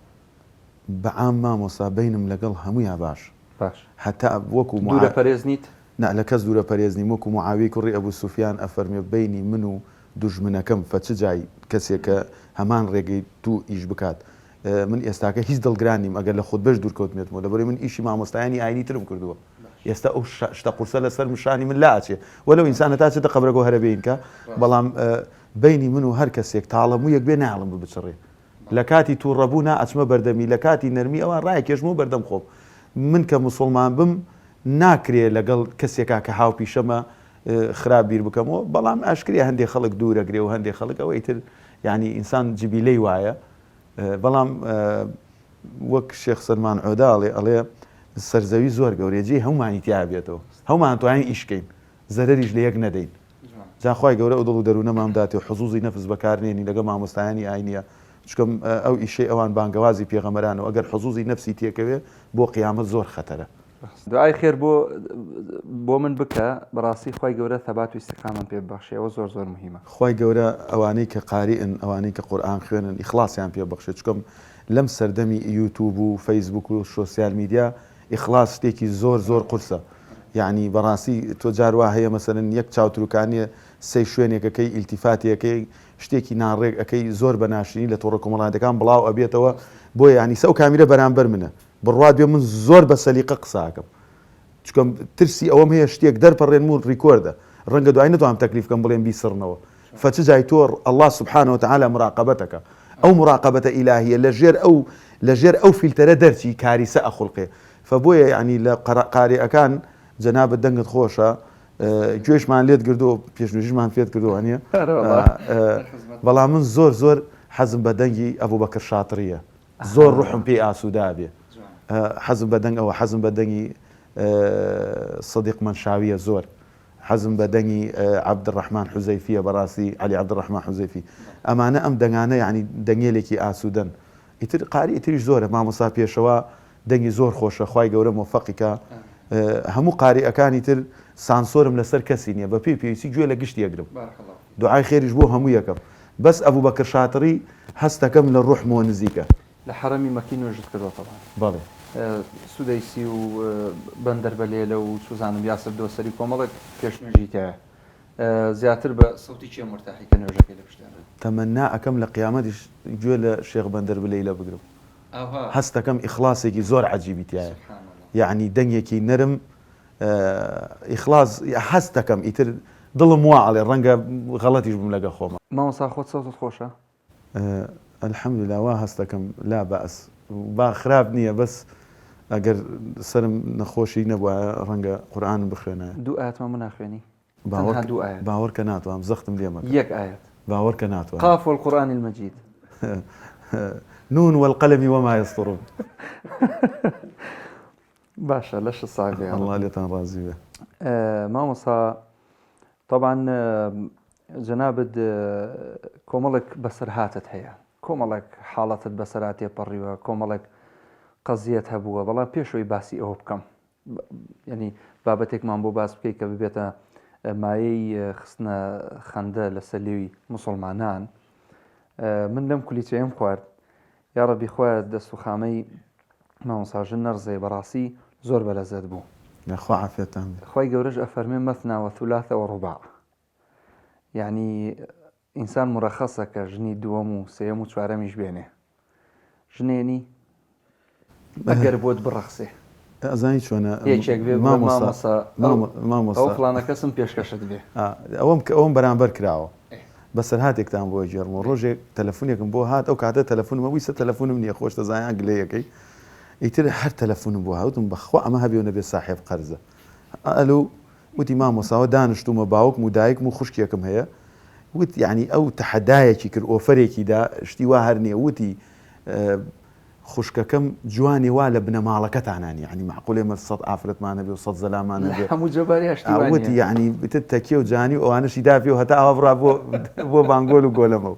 بە عام مامۆستا بەینم لەگەڵ هەموویا باش باش هەتا وەکو دوورە پەرێز نیت؟ نا لە کەس دوورە پەرێز نیم وەکو معاویەی کوڕی ئەبو سوفیان ئەفەرموێ بەینی من و دوژمنەکەم فە چ جای کەسێک کە هەمان ڕێگەی تو ئیش بکات من ئێستاکە هیچ دڵگران نیم ئەگەر لە خوتبەش دوور کەوتمێتمەوە لەبەرئەوەی من ئیشی مامۆستایانی ئاینی ترم کردووە ئێستا ئەو شتە قورسە لەسەر شانی من لا ئەچێ وەلەو ئینسان هەتا چێتە قەبرەکەوە هەرە بێینکە بەڵام بەینی من و هەر کەسێک تاڵە موویەک بێ نایەڵم ببچڕێ لە کاتی تووڕەبوونا ئەچمە بەردەمی لە کاتی نەرمی ئەوان ڕایەکێشمەوە بەردەم خۆم من کە موسڵمان بم ناکرێ لەگەڵ کەسێکا کە هاوپیشەمە خراپ بیر بکەمەوە بەڵام ئاشکرێ هەندێ خەڵک دوورەگرێ و هەندێ خەڵک ئەوە ئیتر یعنی ئینسان جبیلەی وایە بەڵام وەک شێخ سەلمان عۆدە ئەڵێ ئەڵێ سەرزەوی زۆر گەورەیە جێی هەموومانی تیا بێتەوە هەموومان توانین ئیش کەین زەرەریش لە یەک نەدەین جا خوای گەورە ئەو دڵ و دەروونەمان بداتێ و حزوزی نەفس بەکار نێنین لەگەڵ مامۆستایانی ئاینیە چونکە ئەو ئیشەی ئەوان بانگەوازی پێغەمبەرانە و ئەگەر حزوزی نەفسی تێکەوێ بۆ قیامەت زۆر خەتەرە. دوعای خێر بۆ بۆ من بکە بەڕاستی خوای گەورە ثەبات و ئیستیقامەم پێ ببەخشێ ئەوە زۆر زۆر مهیمە. خوای گەورە ئەوانەی کە قاریئن ئەوانەی کە قورئان خوێنن ئیخڵاسیان پێ بەخشێ چونکە لەم سەردەمی یوتوب و فەیسبوک و شۆسیال میدیا ئیخڵاس شتێکی زۆر زۆر قورسە یەعنی بەڕاستی تۆ جار وا هەیە مەسەلەن یەک چاوتروکانیە سەی شوێنێک ئەکەی ئیلتیفاتی ئەکەی شتێکی ناڕێک ئەکەی زۆر بە ناشرینی لە تۆڕە کۆمەڵایەتەکان بڵاو ئەبێتەوە بۆیە یەعنی سە ئەو کامیرە بەرامبەر منە بڕوات بێ من زۆر بە سەلیقە قسە ئەکەم چونکە ترسی ئەوەم هەیە شتێک دەرپەڕێنم و ڕیکۆردە ڕەنگە دوای نەتوانم تەکلیف کەم بڵێم بیسڕنەوە فە چ جای تۆ اللە سبحانە وتعالی مراقەبەتەکە ئەو مراقەبەتە ئیلاهیە لە ژێر ئەو لە ژێر ئەو فیلتەرە دەرچی کاریسە ئەخوڵقێ فە بۆیە یعنی لە قاریئەکان جەنابت دەنگت خۆشە گوێشمان لێت گردو پێشنوێژیشمان پێت کردو وانە بەڵام من زۆر زۆر حەزم بە دەنگی ئەبوو بەکر شاتڕیە زۆر ڕوحم پێی ئاسوودە ئەبێ حەزم بە دەنگ ئەوە حەزم بە دەنگی سدیق مەنشاویە زۆر حەزم بە دەنگی عەبدڕەحمان حوزەیفیە بەڕاستی عەلی عەبدڕەحمان حوزەیفی ئەمانە ئەم دەنگانە یعنی دەنگێلێکی ئاسوودەن ئیتر قاری ئیتریش زۆرە مامۆستا پێشەوا دەنگی زۆر خۆشە خوای گەورە مۆفەقی کا هەموو قاریئەکانی تر سانسۆرم لەسەر کەسی نییە بە پێی پێویستی گوێ لە گشتی ئەگرم دوعای خێریش بۆ هەموو یەکەم بەس ئەبوبەکر شاتڕی هەستەکەم لە ڕوحمەوە نزیکە. لە حەرەمی مەکی نوێژت کردوە تەبعەن. بەڵێ. سودەیسی و بەندەر بەلێلە و چوزانم یاسر دۆسەری کۆمەڵێک پێش نوێژی تیایە زیاتر بە سەوتی کێ مورتاحی کە نوێژەکەی لە پشتیان بێت؟ تەمەنا ئەکەم لە قیامەتیش گوێ لە شێخ بەندەر بلەیلە بگرم هەستەکەم ئیخڵاسێکی زۆر عەجیبی تیایە یەعنی دەنگێکی نەرم ئیخلاص هەست دەکەم ئیتر دڵم وا ئەڵێ ڕەنگە غەڵەتیش بم لەگە خۆمە. مامۆستا خۆت سەوتت خۆشە؟ الحمدللە وا هەست دەکەم لا بەئس با خراپ نییە بەس ئەگەر سەرم نەخۆشی نەبوایە ڕەنگە قورئانم بخوێنایە. دوو ئایەتمان بۆ ناخوێنی؟ تەنها دوو ئایەت. باوەڕکە ناتوانم زەختم لێ مەکە. یەک ئایەت. باوەڕکە ناتوانم. قاف والقرآن المجید. نون والقلم وما یسطرون. باشە لەشت ساغ بێ اللە لێتان ڕازی بێ. مامۆستا تەبعەن جەنابت کۆمەڵێک بەسەرهاتت هەیە کۆمەڵێک حاڵەتت بەسەرا تێپەڕیوە کۆمەڵێک قەزیەت هەبووە بەڵام پێشەوەی باسی ئەوە بکەم ینی بابەتێکمان بۆ باس بکەیت کە ببێتە. مایەی خستنە خەندە لەسەر لێوی موسڵمانان من لەم کولیچەیەم خوارد یاڕەبی خوایە دەست و خامەی مامۆستا ژن نەڕزێ بەڕاستی زۆر بەلەزەت بوو. یاخوا عافیەتتان بێ. خوای گەورەش ئەفەرمێ مثنی و ثلاث و رباع یانی ئینسان مرەخەسە کە ژنی دووەم و سێیەم و چوارەمیش بێنێ ژنێنی ئەگەر بۆت بڕەخسێ. ئەزانی چۆنە یەکێک بێ بڵێ مامۆستا مامۆستا ئەو فڵانە کەسم پێشکەشت بێ. ئەوەم کە ئەوەم بەرامبەر کراوە. بەسەرهاتێکتان بۆ ئەگێڕمەوە ڕۆژێک تەلەفونێکم بۆ هات ئەو کاتە تەلەفونم هەبوو ئیستا تەلەفونم نییە خۆش دەزانیان گلەیەکەی ئیتر هەر تەلەفونم بۆ هات وتم بەخوا ئەمە هەبێ و نەبێ ساحێب قەرزە ئەلو وتی مامۆستا وە دانشتوومە باوکم و دایکم و خوشکێکم هەیە وت یعنی ئەو تەحەدایەکی کرد ئۆفەرێکی دا شتی وا هەر نییە وتی خوشکەکەم جوانێ وا لە بنەماڵەکەتانا نیە یانی مەعقولە ئێمە سەت ئافرەتمان هەبێ و سەت زەلامان هەبێ هەموو جەباریا شتی وا وتی نیە. یانی ئیتر تەکیە و جانی و ئەوانەشی دا پێ و هەتا ئاوا بڕا بۆ بۆ بانگۆل و گۆلەمە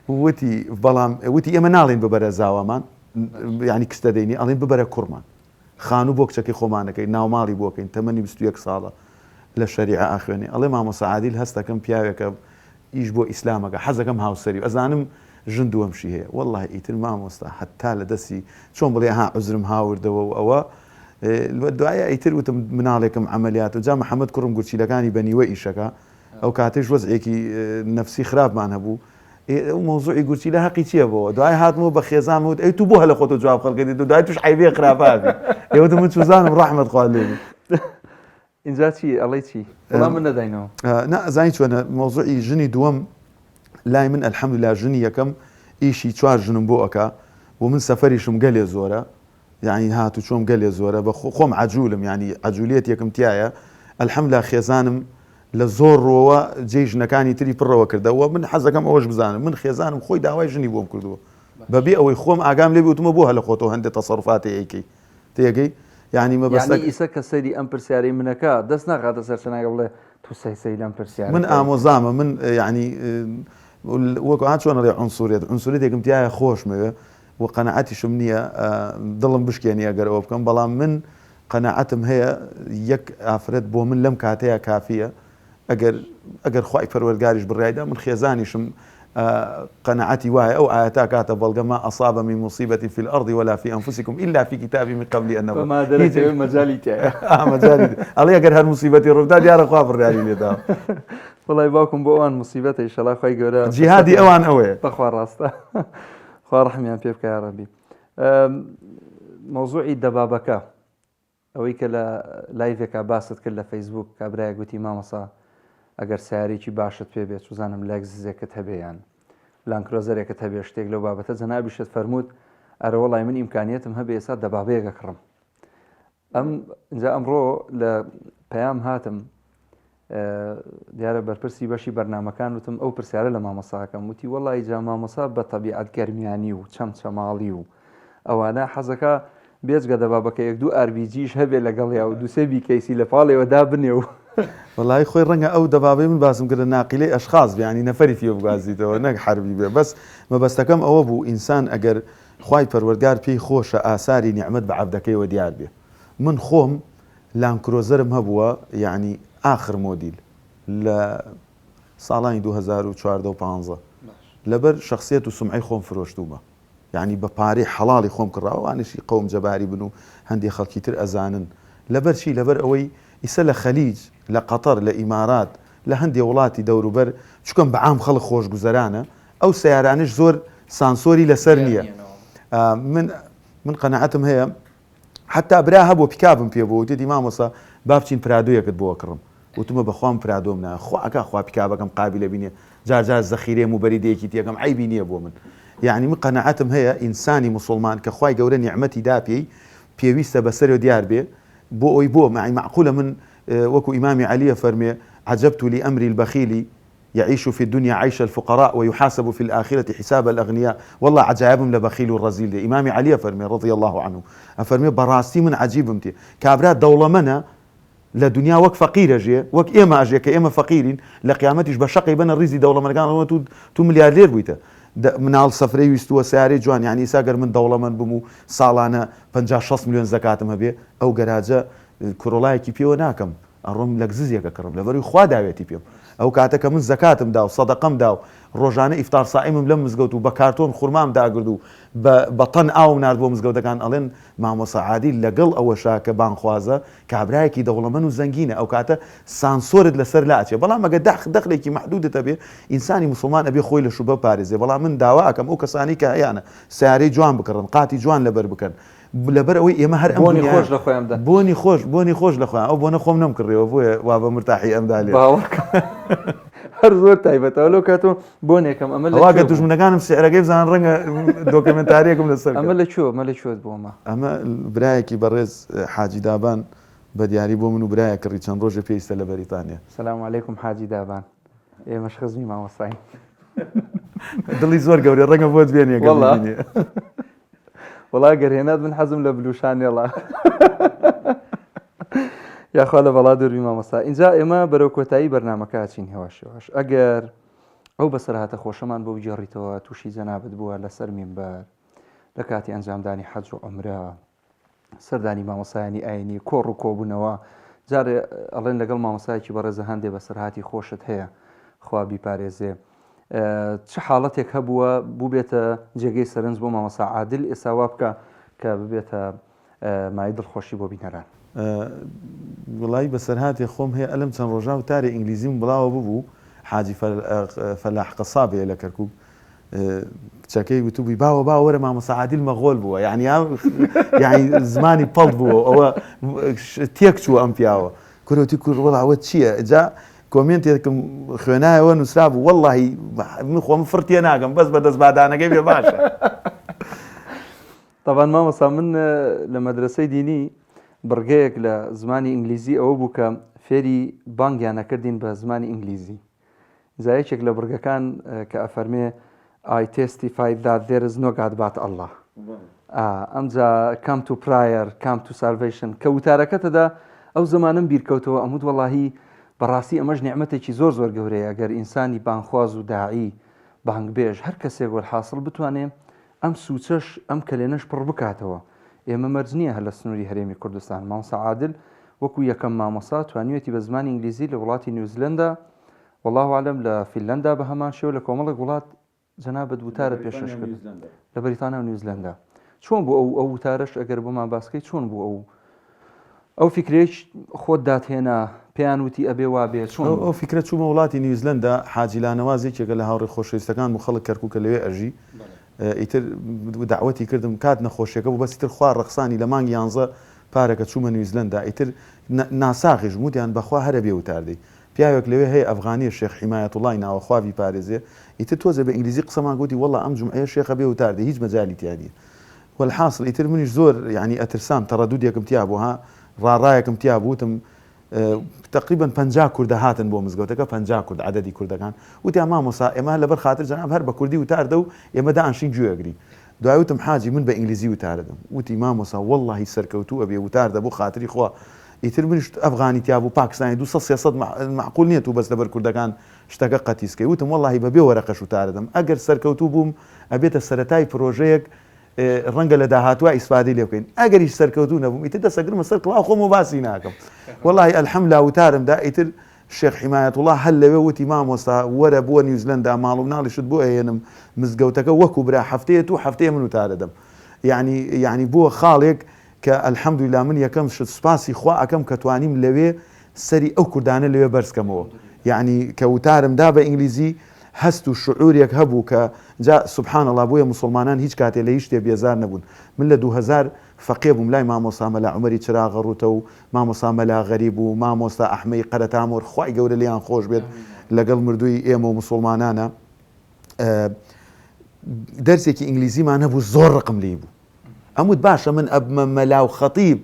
و وتی بەڵام وتی ئێمە ناڵێین ببەرە زاوامان یانی کچ دەدەینی ئەڵێین ببەرە کوڕمان خانوو بۆ کچەکەی خۆمان ئەکەین، ناوماڵی بۆ ئەکەین، تەمەنی 21 ساڵە لە شەریعە ئەخوێنێ، ئەڵێ مامۆستا عادیل هەستەکەم پیاوێکە ئیش بۆ ئیسلام ئەکا، حەزەکەم هاوسەری ئەزانم ژن دووەمشی هەیە، وەڵڵاهی ئیتر مامۆستا هەتا لە دەستی چۆن بڵێ ها عوزرم هاوردەوە و ئەوە دوایە ئیتر وتم مناڵێکم عەمەلیات و جا محەمەد کوڕم گورچیلەکانی بە نیوە ئیشەکا، ئەو کاتەیش وەزعێکی نەفسی خراپمان هەبوو، ئێ ئەو مەوزوعی گورچیلە هەقی چییە بۆ دوای هاتمەوە بە خێزانم وت ئەی تو بۆ هەلە خۆتۆ جواب خەڵکە دیت و دوای توش عەیبەیە خراپە ئەبی ئێ وتم من چوزانم ڕەحمەت خوا لێ بی. ئینجا چی ئەڵێی چی وەڵام من نەداینەوە. نا ئەزانی چۆنە مەوزوعی ژنی دووەم لای من الحمدللە ژنی یەکەم ئیشی چوار ژنم بۆ ئەکا و من سەفەریشم گەلێ زۆرە یانی هات و چۆم گەلێ زۆرە بە خۆم عەجولم یانی عەجولیەتێکم تیایە الحمدللە خێزانم لە زۆر ڕووەوە جێی ژنەکانی تری پڕەوە کردە و من حەزەکەم ئەوەش بزانم من خێزانم خۆی داوای ژنی بۆم کردووە بەبێ ئەوەی خۆم ئاگام لێ بێ وتمە بۆ هەلە خۆتەوە هەندێ تەسەروفاتێ ئەیکەی تێگەی یانی مەبەستە یانی ئیسە کە سەیری ئەم پرسیارەی منەکە دەست ناخاتە سەر چەناگە بڵێ تو سەی سەی لەم پرسیارە من ئامۆزامە من یانی وەکو ها چۆن ئەڵێ عونسوریەت عونسوریەتێکم تیایە خۆشمەوێ و قەناعەتیشم نییە دڵم بشکێنی ئەگەر ئەوە بکەم بەڵام من قەناعەتم هەیە یەک ئافرەت بۆ من لەم کاتەیا کافیە ئەگەر ئەگەر خوای پەروەردگاریش بڕیایدا من خێزانیشم قەناعەتی وایە ئەو ئایەتە کاتە بەڵگە ما أصاب من مصيبة في الأرض ولا في أنفسكم إلا في كتاب من قبل أن نبرأها مەجالی تیایە مەجالی ئەڵێ ئەگەر هەر موسیبەتی ڕووبدا دیارە خوا بڕیاری لێدا وەڵای باوکم بۆ ئەوان موسیبەتە ئیشەڵا خوای گەورە جیهادی ئەوان ئەوەیە بەخوا ڕاستە خوا ڕەحمیان پێ بکە یاڕەبی مەوزوعی دەبابەکە ئەوەی کە لە لایڤێکا باست کرد لە فەیسبوک کابرایەک وتی مامۆسا ئەگەر سیارێکی باشت پێ بێت چزانم لەگززێکت هەبێ یان لانکرۆزەرێکت هەبێ شتێک لەو بابەتە جەنابیشت فەرمووت ئەرەوەڵای من ئیمکانیەتم هەبێ ئێستا دەبابەیەک ئەکڕم ئەم جا ئەمڕۆ لە پەیام هاتم دیارە بەرپرسی بەشی بەرنمەکان وتم ئەو پرسیارە لە مامۆساکەم وتی وەڵی جا مامۆسا بە تەبیعەت گەرمیانی و چەمچەماڵی و ئەوانە حەزەکە بێجگە دەبابەکە یەک دوو ئاربیجیش هەبێ لەگەڵیا و دوسێ بیکەیسی لە پاڵێوە دابنێ و وەڵی خۆی ڕەنگە ئەو دەبابەی من باسم کردە ناقیلەی ئەشخاص بێ ینی نەفەری پێ بگوازیتەوە نەک حەربی بێ بەس مەبەستەکەم ئەوە بوو ئینسان ئەگەر خوای پەروەردگار پێی خۆشە ئاساری نیعمەت بە عەبدەکەیەوە دیار بێ من خۆم لانکرۆزەرم هەبووە یەعنی ئاخر مۆدیل لە ساڵانی 2014 و 15 لەبەر شخصیت و سومعەی خۆم فرۆشتوومە یەعنی بە پارەی حەڵاڵی خۆم کڕاوە ئەوانەشی قەوم جەباری بن و هەندێ خەڵکی تر ئەزانن لەبەر چی لەبەر ئەوەی ئیسە لە خەلیج لە قەتەر لە ئیمارات لە هەندێ وڵاتی دەوروبەر چکەم بە عام خەڵک خۆشگوزەرانە ئەو سەیارانەش زۆر سانسۆری لەسەر نییە من من قەناعەتم هەیە حتا برا هەبوو پیکابم پێ بوو وتێتی مامۆستا با بچین پرادۆیەکت بۆ ئەکڕم وتمە بەخوام پرادۆم نا خوا ئەکا خوا پیکابەکەم قابیلە بینێ جار جار زەخیرەیەم و بەریدەیەکی تێکەم عەیبی نییە بۆ من یعنی من قەناعەتم هەیە ئینسانی موسڵمان کە خوای گەورە نیعمەتی دا پێی پێویستە بەسەرێ دیار بێ بۆ ئەوی بۆ مەعی مەعقولە من وەکو ئیمامی عەلیە فەرمێ عجبت لأمر البخیل یعیش فی الدنیا عیش الفقراء و یحاسب فی الآخرە حساب الاغنیاء واللە عەجایەبم لە بەخیل و ڕەزیل دێ ئیمامی عەلی ئەفەرمێ رضی اللە عنه ئەفەرمێ بەڕاستی من عەجیبم تێ کابرا دەوڵەمەنە لە دنیا وەک فەقیر ئەژێ وەک ئێمە ئەژێ کە ئێمە فەقیرین لە قیامەتیش بە شەقەی بەنە ڕیزی دەوڵەمەنەکان ئەڵێن تو تو ملیاردێر بوویتە مناڵ سەفرەی ویستووە سەیارەی جوان یعنی ئیسا گەر من دەوڵەمەند بم و ساڵانە 50 60 ملیۆن زەکاتم هەبێ ئەو گەراجە کۆرۆڵایەکی پێوە ناکەم. ئەڕۆم لەگززێک ئەکڕم لەبەروی خوا داوێتی پێم ئەو کاتە کە من زەکاتم دا و سەدەقەم دا و ڕۆژانە ئیفتار سائیمم لەم مزگەوت و بە کارتۆن خورمام داگرد و بە بە تەن ئاوم نارد بۆ مزگەوتەکان ئەڵێن مامۆستا عادیل لەگەڵ ئەوەشا کە بانگخوازە کابرایەکی دەوڵەمەن و زەنگینە ئەو کاتە سانسۆرت لەسەر لاچێ بەڵام ئەگەر دەخ دەخلێکی مەحدودت هەبێ ئینسانی موسڵمان ئەبێ خۆی لە شوبهە بپارێزێ بەڵام من داوا ئەکەم ئەو کەسانەی کە هەیانە سەیارەی جوان بکڕن قاتی جوان لەبەر بکەن لەبەر ئەوەی ئێمە هەر ئەم بۆنی خۆش لە خۆیان بدەن. بۆنی خۆش بۆنی خۆش لە خۆیان ئەو بۆنە خۆم نەمکڕیەوە بۆیە وا بە مرتاحی ئەمدا لێ. باوەڕکە هەر زۆر تایبەتەوە لەو کاتۆ بۆنێکم ئەمە لە ئەوا گەر دوژمنەکانم سعرەکەی بزانن ڕەنگە دۆکێمێنتاریەکم لەسەر ئەمە لە کوێ ئەمە لە کوێت بۆ ئەمە؟ ئەمە برایەکی بەڕێز حاجی دابان بە دیاری بۆ من و برایەک کڕی چەند ڕۆژێ پێویستە لە بەریتانیا. سلام علیکم حاجی دابان ئێمەش خزمی مامۆستاین. دڵی زۆر گەورەیە ڕەنگە بۆت بێنێ گەر وەڵا ببینێ. وەڵا گەر هێنات من حەزم لە blue Chanel ە یاخوا لە بەڵا دووربی مامۆستا ئینجا ئێمە بەرەو کۆتایی بەرنمەکە ئەچین هێواش هێواش ئەگەر ئەو بەسەرهاتە خۆشەمان بۆ بگێڕیتەوە تووشی جەنابت بووە لەسەر مینبەر لە کاتی ئەنجامدانی حەج و عومرە سەردانی مامۆسایانی ئاینی کۆڕ و کۆبوونەوە جارێ ئەڵێن لەگەڵ مامۆسایەکی بەڕێزە هەندێ بەسەرهاتی خۆشت هەیە خوا بیپارێزێ چ حاڵەتێک هەبووە بووبێتە جێگەی سەرنج بۆ مامۆستا عادل ئێستا وا بکە کە ببێتە مایەی دڵخۆشی بۆ بینەران. وەڵایی بەسەرهاتێ خۆم هەیە ئەلەم چەند ڕۆژە وتارێ ئینگلیزیم بڵاوە ببوو حاجی فەلاح قەساب هەیە لە کەرکوک کچەکەی وتبووی باوە باوە وەرە مامۆستا عادل مەغۆل بووە یعنی یعنی زمانی پەڵت بووە ئەوە تێک چووە ئەم پیاوە کورەوتی کور وەڵا ئەوە چییە جا کۆمێنتێکم خوێنایەوە نووسرابوو وەڵڵاهی من خۆم فڕ تێ ناگەم بەس بە دەست بادانەکەی بێ باشە. تەبان مامۆستا من لە مەدرەسەی دینی بڕگەیەک لە زمانی ئینگلیزی ئەوە بوو کە فێری بانگیان ئەکردین بە زمانی ئینگلیزی جا یەکێک لە بڕگەکان کە ئەفەرمێ I testify that there is no God but Allah ئەمجا come to prayer come to salvation کە وتارەکەتەدا ئەو زمانم بیرکەوتەوە ئەموت وەڵاهی بەڕاستی ئەمەش نیعمەتێکی زۆر زۆر گەورەیە گەر ئینسانی بانخواز و داعی بانگبێژ هەر کەسێک وەلحاسڵ بتوانێ ئەم سوچەش ئەم کەلێنەش پڕ بکاتەوە ئێمە مەرج نییە هەر لە سنووری هەرێمی کوردستان مامۆستا عادل وەکو یەکەم مامۆستا توانیویەتی بە زمانی ئینگلیزی لە وڵاتی نیوزلەندا واللە اعلم لە فینلەندا بە هەمان شێوە لە کۆمەڵێک وڵات جەنابت وتارت پێشکەش کرد لە بەریتانیا و نیوزلەندا چۆن بوو ئەو ئەو وتارەش ئەگەر بۆمان باسکەی چۆن بوو ئەو ئەو فیکرەیەش خۆت داتهێنا پێیان وتی ئەبێ وابێ چۆن ئەو ئەو فیکرە چوومە وڵاتی نیوزلەندا حاجی لانەواز یەکێکە لە هاوڕێ خۆشەویستەکانم و خەڵک کەرکوکە لەوێ ئەژی ئیتر دەعوەتی کردم کات نەخۆشیەکە بوو بەس ئیتر خوا ڕەخسانی لە مانگی یانزە پارەکە چوومە نیوزلەندا ئیتر ناساغیش بووم وتیان بەخوا هەرە بێ وتار دەی پیاوێک لەوێ هەیە ئەفغانیە شێخ حیمایەتوڵای ناوە خوا بیپارێزێ ئیتر تۆزێ بە ئینگلیزی قسەمان کرد وتی وەڵا ئەم جومعەیە شێخە بێ وتار دێ هیچ مەجالی تیا نیە وەلحاسڵ ئیتر منیش زۆر یانی ئەترسام تەڕەدودێکم تیا بوو ها ڕاڕایەکم تیا بوو وتم تقریبا 50 کوردە هاتن بۆ مزگەوتەکە 50 کورد عەدەدی کوردەکان وتیان مامۆستا ئێمە لەبەر خاتر جەناب هەر بە کوردی وتار دە و ئێمە دانشین گوێ ئەگرین دوای وتم حاجی من بە ئینگلیزی وتارەدەم وتی مامۆستا وەڵڵاهی سەرکەوتوو ئەبێ وتار دە بۆ خاتری خوا ئیتر منیش ئەفغانی تیا بوو پاکستانی 200 300 مەعقول نییە تو بەس لەبەر کوردەکان شتەکە قەتیس کەی وتم وەڵڵاهی بەبێ وەرەقەش وتارەدەم ئەگەر سەرکەوتوو بووم ئەبێتە سەرەتای پرۆژەیەک ڕەنگە لە داهاتووا ئیسفادەی لێ بکەین ئەگەریش سەرکەوتوو نەبووم ئیتر دەسەگرمە سەر کڵاو خۆم و باسی ناکەم وەڵاهی ئەلحەملا وتارم دا ئیتر شێخ حیمایەتوڵا هەر لەوێ وتی مامۆستا وەرە بۆ نیوزلەندا ماڵ و مناڵیشت بۆ ئەهێنم مزگەوتەکە وەکو برا هەفتەیە تو هەفتەیە من وتارەدەم یعنی یعنی بووە خاڵێک کە الحمدللە من یەکەم شت سوپاسی خوا ئەکەم کە توانیم لەوێ سەری ئەو کوردانە لەوێ بەرز کەمەوە یعنی کە وتارم دا بە ئینگلیزی هەست و شعورێک هەبوو کە جا سبحان اللە بۆیە موسڵمانان هیچ کاتێ لە هیچ شتێ بێزار نەبوون من لە 2000 فەقێ بووم لای مامۆستا مەلا عومەری چراغە ڕووتە و مامۆستا مەلا غەریب و مامۆستا ئەحمەی قەرەتامۆر خوای گەورە لێیان خۆش بێت لەگەڵ مردووی ئێمە و موسڵمانانە دەرسێکی ئینگلیزیمان هەبوو زۆر ڕقم لێی بوو ئەموت باشە من ئەبمە مەلا و خەتیب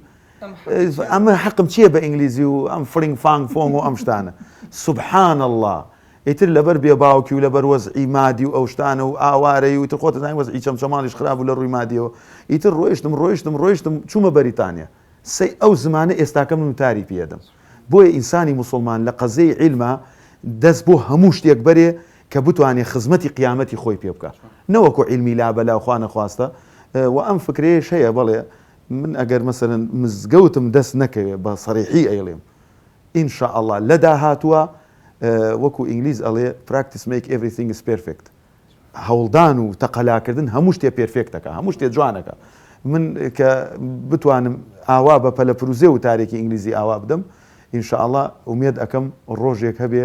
ئەمە حەقم چییە بە ئینگلیزی و ئەم فرینگ فانگ فۆنگ و ئەم شتانە سبحان الله ئیتر لەبەر بێ باوکی و لەبەر وەزعی مادی و ئەو شتانە و ئاوارەی و تر خۆت دەزانی وەزعی چەمچەماڵیش خراپ بوو لە ڕووی مادیەوە ئیتر ڕۆیشتم ڕۆیشتم ڕۆیشتم چوومە بەریتانیا سەی ئەو زمانە ئێستاکە من وتاری پێدەم بۆیە ئینسانی موسڵمان لە قەزیەی عیلما دەست بۆ هەموو شتێک بەرێ کە بتوانێ خزمەتی قیامەتی خۆی پێ بکا نەوەکو عیلمی لابەلا و خوا نەخواستە وە ئەم فکرەیەش هەیە بەڵێ من ئەگەر مەسەلەن مزگەوتم دەست نەکەوێ بە سەریحی ئەیڵێم. ان شاء اللە لە داهاتووە وەکو ئینگلیز ئەڵێ practice make everything is perfect هەوڵدان و تەقەلاکردن هەموو شتێ perfect ئەکا هەموو شتێ جوان ئەکا من کە بتوانم ئاوا بە پەلەپروزێ وتارێکی ئینگلیزی ئاوا بدەم ان شاء اللە ئومێد ئەکەم ڕۆژێک هەبێ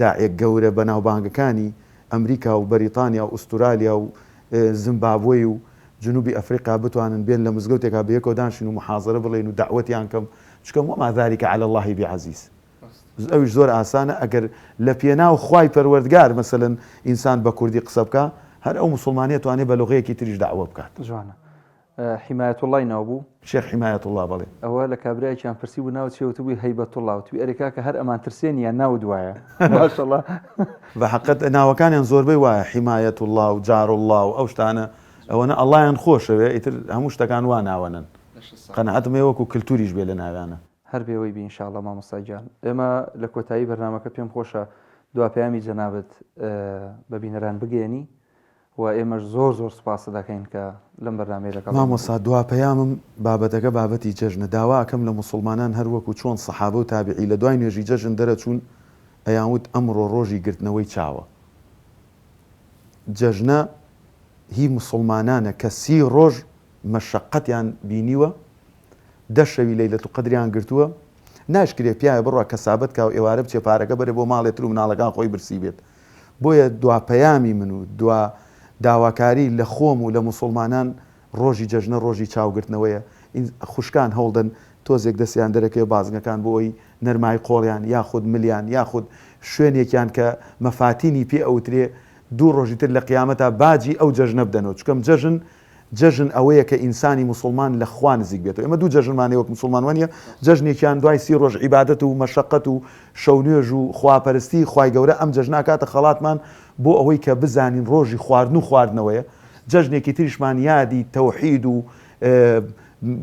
داعیە گەورە بەناوبانگەکانی ئەمریکا و بەریتانیا و ئوسترالیا و زمبابوی و جنوبی ئەفریقا بتوانن بێن لە مزگەوتێکا بەیەکەوە دانشین و محازەرە بڵێن و دەعوەتیان کەم چونکە وما ذلک علی اللە بعزیز ئەویش زۆر ئاسانە ئەگەر لە پێناو خوای پەروەردگار مەسەلەن ئینسان بە کوردی قسە بکا هەر ئەو موسڵمانە توانێ بە لوغەیەکی تریش دەعوە بکات. جوانە. حیمایەتوڵڵای ناو بوو؟ شێخ حیمایەتوڵڵا بەڵێ. ئەوە لە کابرایەکیان پرسی بوو ناوت چیە وتبووی هەیبەتوڵڵا وتبووی ئەرێ کاکە هەر ئەمان ترسێنی یان ناوت وایە ماشەڵا. بە حەقت ناوەکانیان زۆربەی وایە حیمایەتوڵڵا و جاروڵڵا و ئەو شتانە ئەوەنە ئەڵڵایان خۆشەوێ ئیتر هەموو شتەکان وا ناوەنن قەناعەتم هەیە وەکوو کلتوریش بێ لە ناویانە. هەر بێوەی بی ان شاء اللە مامۆستا گیان ئێمە لە کۆتایی بەرنامەکە پێم خۆشە دوا پەیامی جەنابت بە بینەران بگەیەنی و ئێمەش زۆر زۆر سوپاست دەکەین کە لەم بەرنامەیە لەگەڵ ئێمە مامۆستا بووی. دوا پەیامم بابەتەکە بابەتی جەژنە داوا ئەکەم لە موسوڵمانان هەر وەکو چۆن سەحابە و تابعی لە دوای نوێژی جەژن دەرەچوون ئەیانوت ئەمڕۆ ڕۆژی گرتنەوەی چاوە جەژنە هی موسوڵمانانە کە سی ڕۆژ مەشەقەتیان بینیوە دە شەوی لەیلەت القدریان گرتووە ناشکرێ پیاوێ بڕوا کەسابەت کا و ئێوارە بچێ پارەکە بەرێ بۆ ماڵێ تر و مناڵەکان خۆی برسی بێت بۆیە دوا پەیامی من و دوا داواکاری لە خۆم و لە موسوڵمانان ڕۆژی جەژنە ڕۆژی چاوگرتنەوەیە خوشکان هەوڵدەن تۆزێک دەستیان دەرەکەوێ بازنەکان بۆ ئەوی نەرمای قۆڵیان یاخود ملیان یاخود شوێنێکیان کە مەفاتینی پێ ئەوترێ دوو ڕۆژی تر لە قیامەتا باجی ئەو جەژنە بدەنەوە چونکەم جەژن جەژن ئەوەیە کە ئینسانی موسڵمان لە خوا نزیک بێتەوە. ئێمە دوو جەژنمان هەیە وەک موسڵمان وانیە؟ جەژنێکیان دوای سی ڕۆژ عیبادەت و مەشەقەت و شەونوێژ و خواپەرستی خوای گەورە ئەم جەژنە ئەکاتە خەڵاتمان بۆ ئەوەی کە بزانین ڕۆژی خواردن و خواردنەوەیە. جەژنێکی تریشمان یادی تەوحید و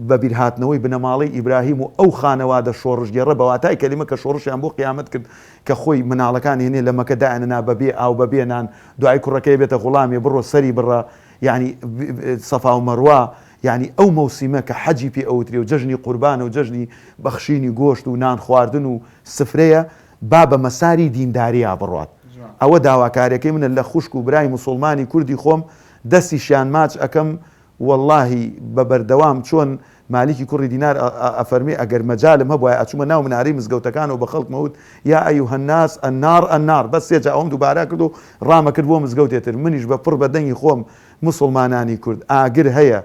بەبیرهاتنەوەی بنەماڵەی ئیبراهیم و ئەو خانەوادە شۆڕشگێڕە بە واتای کەلیمە کە شۆڕشیان بۆ قیامەت کرد کە خۆی مناڵەکانی هێنێ لە مەکە دایانەنا بە بێ ئاو بە بێ نان دوای کوڕەکەی بێتە غوڵامێ بڕۆ سەری بڕە یانی سەفا و مەڕوا یانی ئەو مەوسیمە کە حەجی پێ ئەوترێ و جەژنی قوربانە و جەژنی بەخشینی گۆشت و نان خواردن و سفرەیە با بە مەساری دینداریا بڕوات ئەوە داواکاریەکەی منە لە خوشک و برای موسوڵمانی کوردی خۆم دەستیشیان ماچ ئەکەم وەڵاهی بە بەردەوام چۆن مالیکی کوڕی دینار ئەفەرمێ ئەگەر مەجالم هەبوایە ئەچوومە ناو منارەی مزگەوتەکانەوە بە خەڵکم ئەوت یا ایها الناس النار النار بەس سێ جا ئەوەم دووبارە کرد و ڕامەکرد بۆ مزگەوتێ تر منیش بە پڕ بە دەنگی خۆم موسوڵمانانی کورد ئاگر هەیە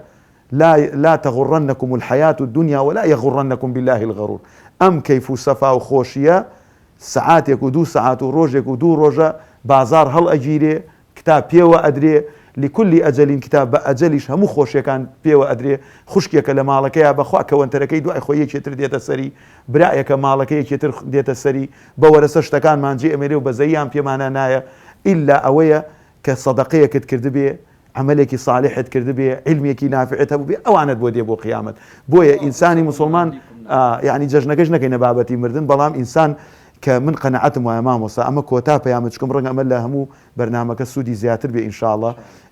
لا لا تغرنکم الحیاة الدنیا ولا یغرنکم باللە الغرور ئەم کەیف و سەفا و خۆشیە سەعاتێک و دوو سەعات و ڕۆژێک و دوو ڕۆژە بازاڕ هەڵئەگیرێ کتاب پێوە ئەدرێ، لکل اجل کتاب، بە ئەجەلیش هەموو خۆشیەکان پێوە ئەدرێ، خوشکێکە لە ماڵەکەیا بەخوا کەوەنتەرەکەی دوای خۆی یەکێ تر دێتە سەری، برایەکە ماڵەکەی یەکێ تر دێتە سەری، بە وەرەسە شتەکانمان جێ ئەمێنێ و بەزەییان پێمانا نایە، ئیلا ئەوەیە کە سەدەقەیەکت کردبێ، عەمەلێکی سالیحت کردبێ، عیلمێکی نافعت هەبووبێ، ئەوانەت بۆ دێ بۆ قیامەت. بۆیە ئینسانی موسڵمان یانی جەژنەکەش نەکەینە بابەتی مردن، بەڵام ئینسان کە من قەناعەتم وایە مامۆستا ئەمە کۆتا پەیامە چونکە ڕەنگە ئەمە لە هەموو بەرنامەکە سوودی زیاتر بێ ان شاءاللە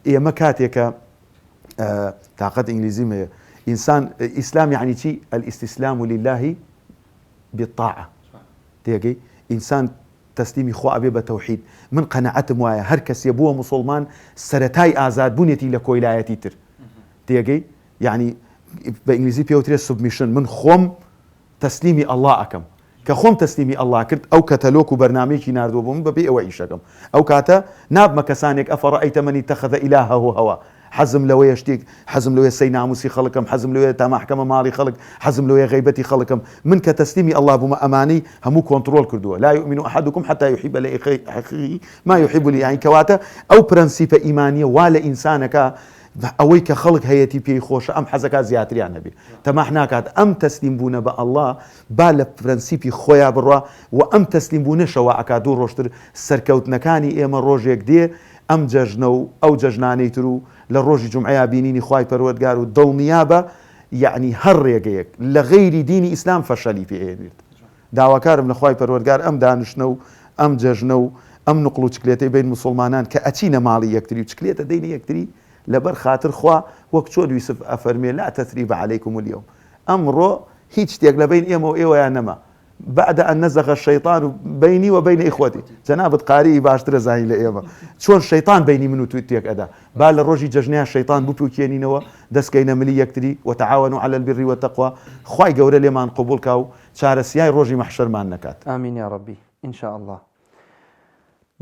ئێمە کاتێک کە تاقەت ئینگلیزیم هەیە ئینسان ئیسلام یعنی چی الاستسلام لله بالطاعە تێگەی ئینسان تەسلیمی خوا ئەبێ بە تەوحید من قەناعەتم وایە هەر کەسێ بووە موسڵمان سەرەتای ئازادبوونێتی لە کۆیلایەتی تر تێگەی یعنی بە ئینگلیزی پێوترێ submission من خۆم تەسلیمی اللە ئەکەم کە خۆم تەسلیمی اللە کرد ئەو کەتەلۆک و بەرنامەیەکی ناردووە بۆ من بەپێی ئەوە ئیشەکەم ئەو کاتە نابمە کەسانێک افرأیت من اتخذ الهه هواه حەزم لەوەیە شتێک حەزم لەوەیە سەی ناموسی خەڵکم حەزم لەوەیە تەماحکەمە ماڵی خەڵک حەزم لەوەیە غەیبەتی خەڵکم من کە تەسلیمی اللە بوومە ئەمانەی هەموو کۆنتڕۆڵ کردووە لا یؤمن احدکم حتی یحب لأخیه ما یحب لی یانی کەواتە ئەو پرەنسیپە ئیمانیە وا لە ئینسانەکە ئەوەی کە خەڵک هەیەتی پێی خۆشە ئەم حەزەکا زیاتریان هەبێ تەماح ناکات ئەم تەسلیم بوونە بە اللە با لە پرەنسیپی خۆیا بڕوا وە ئەم تەسلیم بوونەشە وا ئەکا دوو ڕۆژتر سەرکەوتنەکانی ئێمە ڕۆژێک دێ ئەم جەژنە و ئەو جەژنانەی تر و لە ڕۆژی جومعەیا بینینی خوای پەروەردگار و دڵنیابە یەعنی هەر ڕێگەیەک لە غەیری دینی ئیسلام فەشەلی پێ ئەیەنێت داواکارم لە خوای پەروەردگار ئەم دانشتنە و ئەم جەژنە و ئەم نوقڵ و چکلێتەی بەین موسوڵمانان کە ئەچینە ماڵی یەکتری و چکلێتە دەینە یەکتری لەبەر خاتر خوا وەک چۆن یوسف ئەفەرموێ لا تثریب علیکم الیوم ئەمڕۆ هیچ شتێک لە بەین ئێمە و ئێوەیا نەما. بعد ان نزغ الشیطان بینی و بین اخوتی جەنابت قاریی باشتر ئەزانی لە ئێمە چۆن شەیتان بینی من و تو تێک ئەدا با لە ڕۆژی جەژنیا شەیتان بپوکێنینەوە دەست کەینە ملی یەکتری وتعاونوا علی البر والتقوی خوای گەورە لێمان قبوڵ کا و چارەسیای ڕۆژی مەحشەرمان نەکات. آمین یا ربی ان شاء اللە.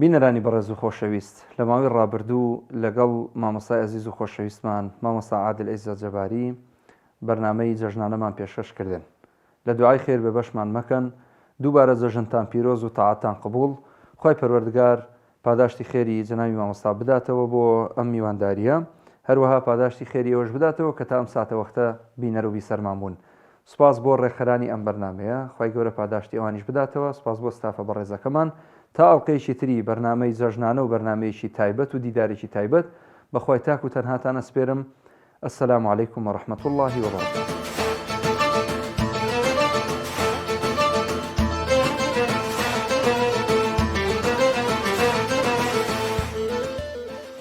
بینەرانی بەڕێز و خۆشەویست لە ماوەی ڕابردوو لەگەڵ مامۆستای ئەزیز و خۆشەویستمان مامۆستا عادل عیزەت جەباری بەرنامەی جەژنانەمان پێشکەش کردن لە دوعای خێر بێبەشمان مەکەن دووبارە جەژنتان پیرۆز و تاعەتتان قبوڵ خوای پەروەردگار پاداشتی خێری جەنابی مامۆستا بداتەوە بۆ ئەم میوانداریە هەروەها پاداشتی خێری ئێوەش بداتەوە کە تا ئەم ساتەوەختە بینەر و بیسەرمان بوون سوپاس بۆ ڕێکخەرانی ئەم بەرنامەیە خوای گەورە پاداشتی ئەوانیش بداتەوە سوپاس بۆ ستافە بەڕێزەکەمان تا ئەڵقەیەکی تری بەرنامەی جەژنانە و بەرنامەیەکی تایبەت و دیدارێکی تایبەت بەخوای تاک و تەنهاتان ئەسپێرم السلام علیکم و رحمە اللە و برکاته.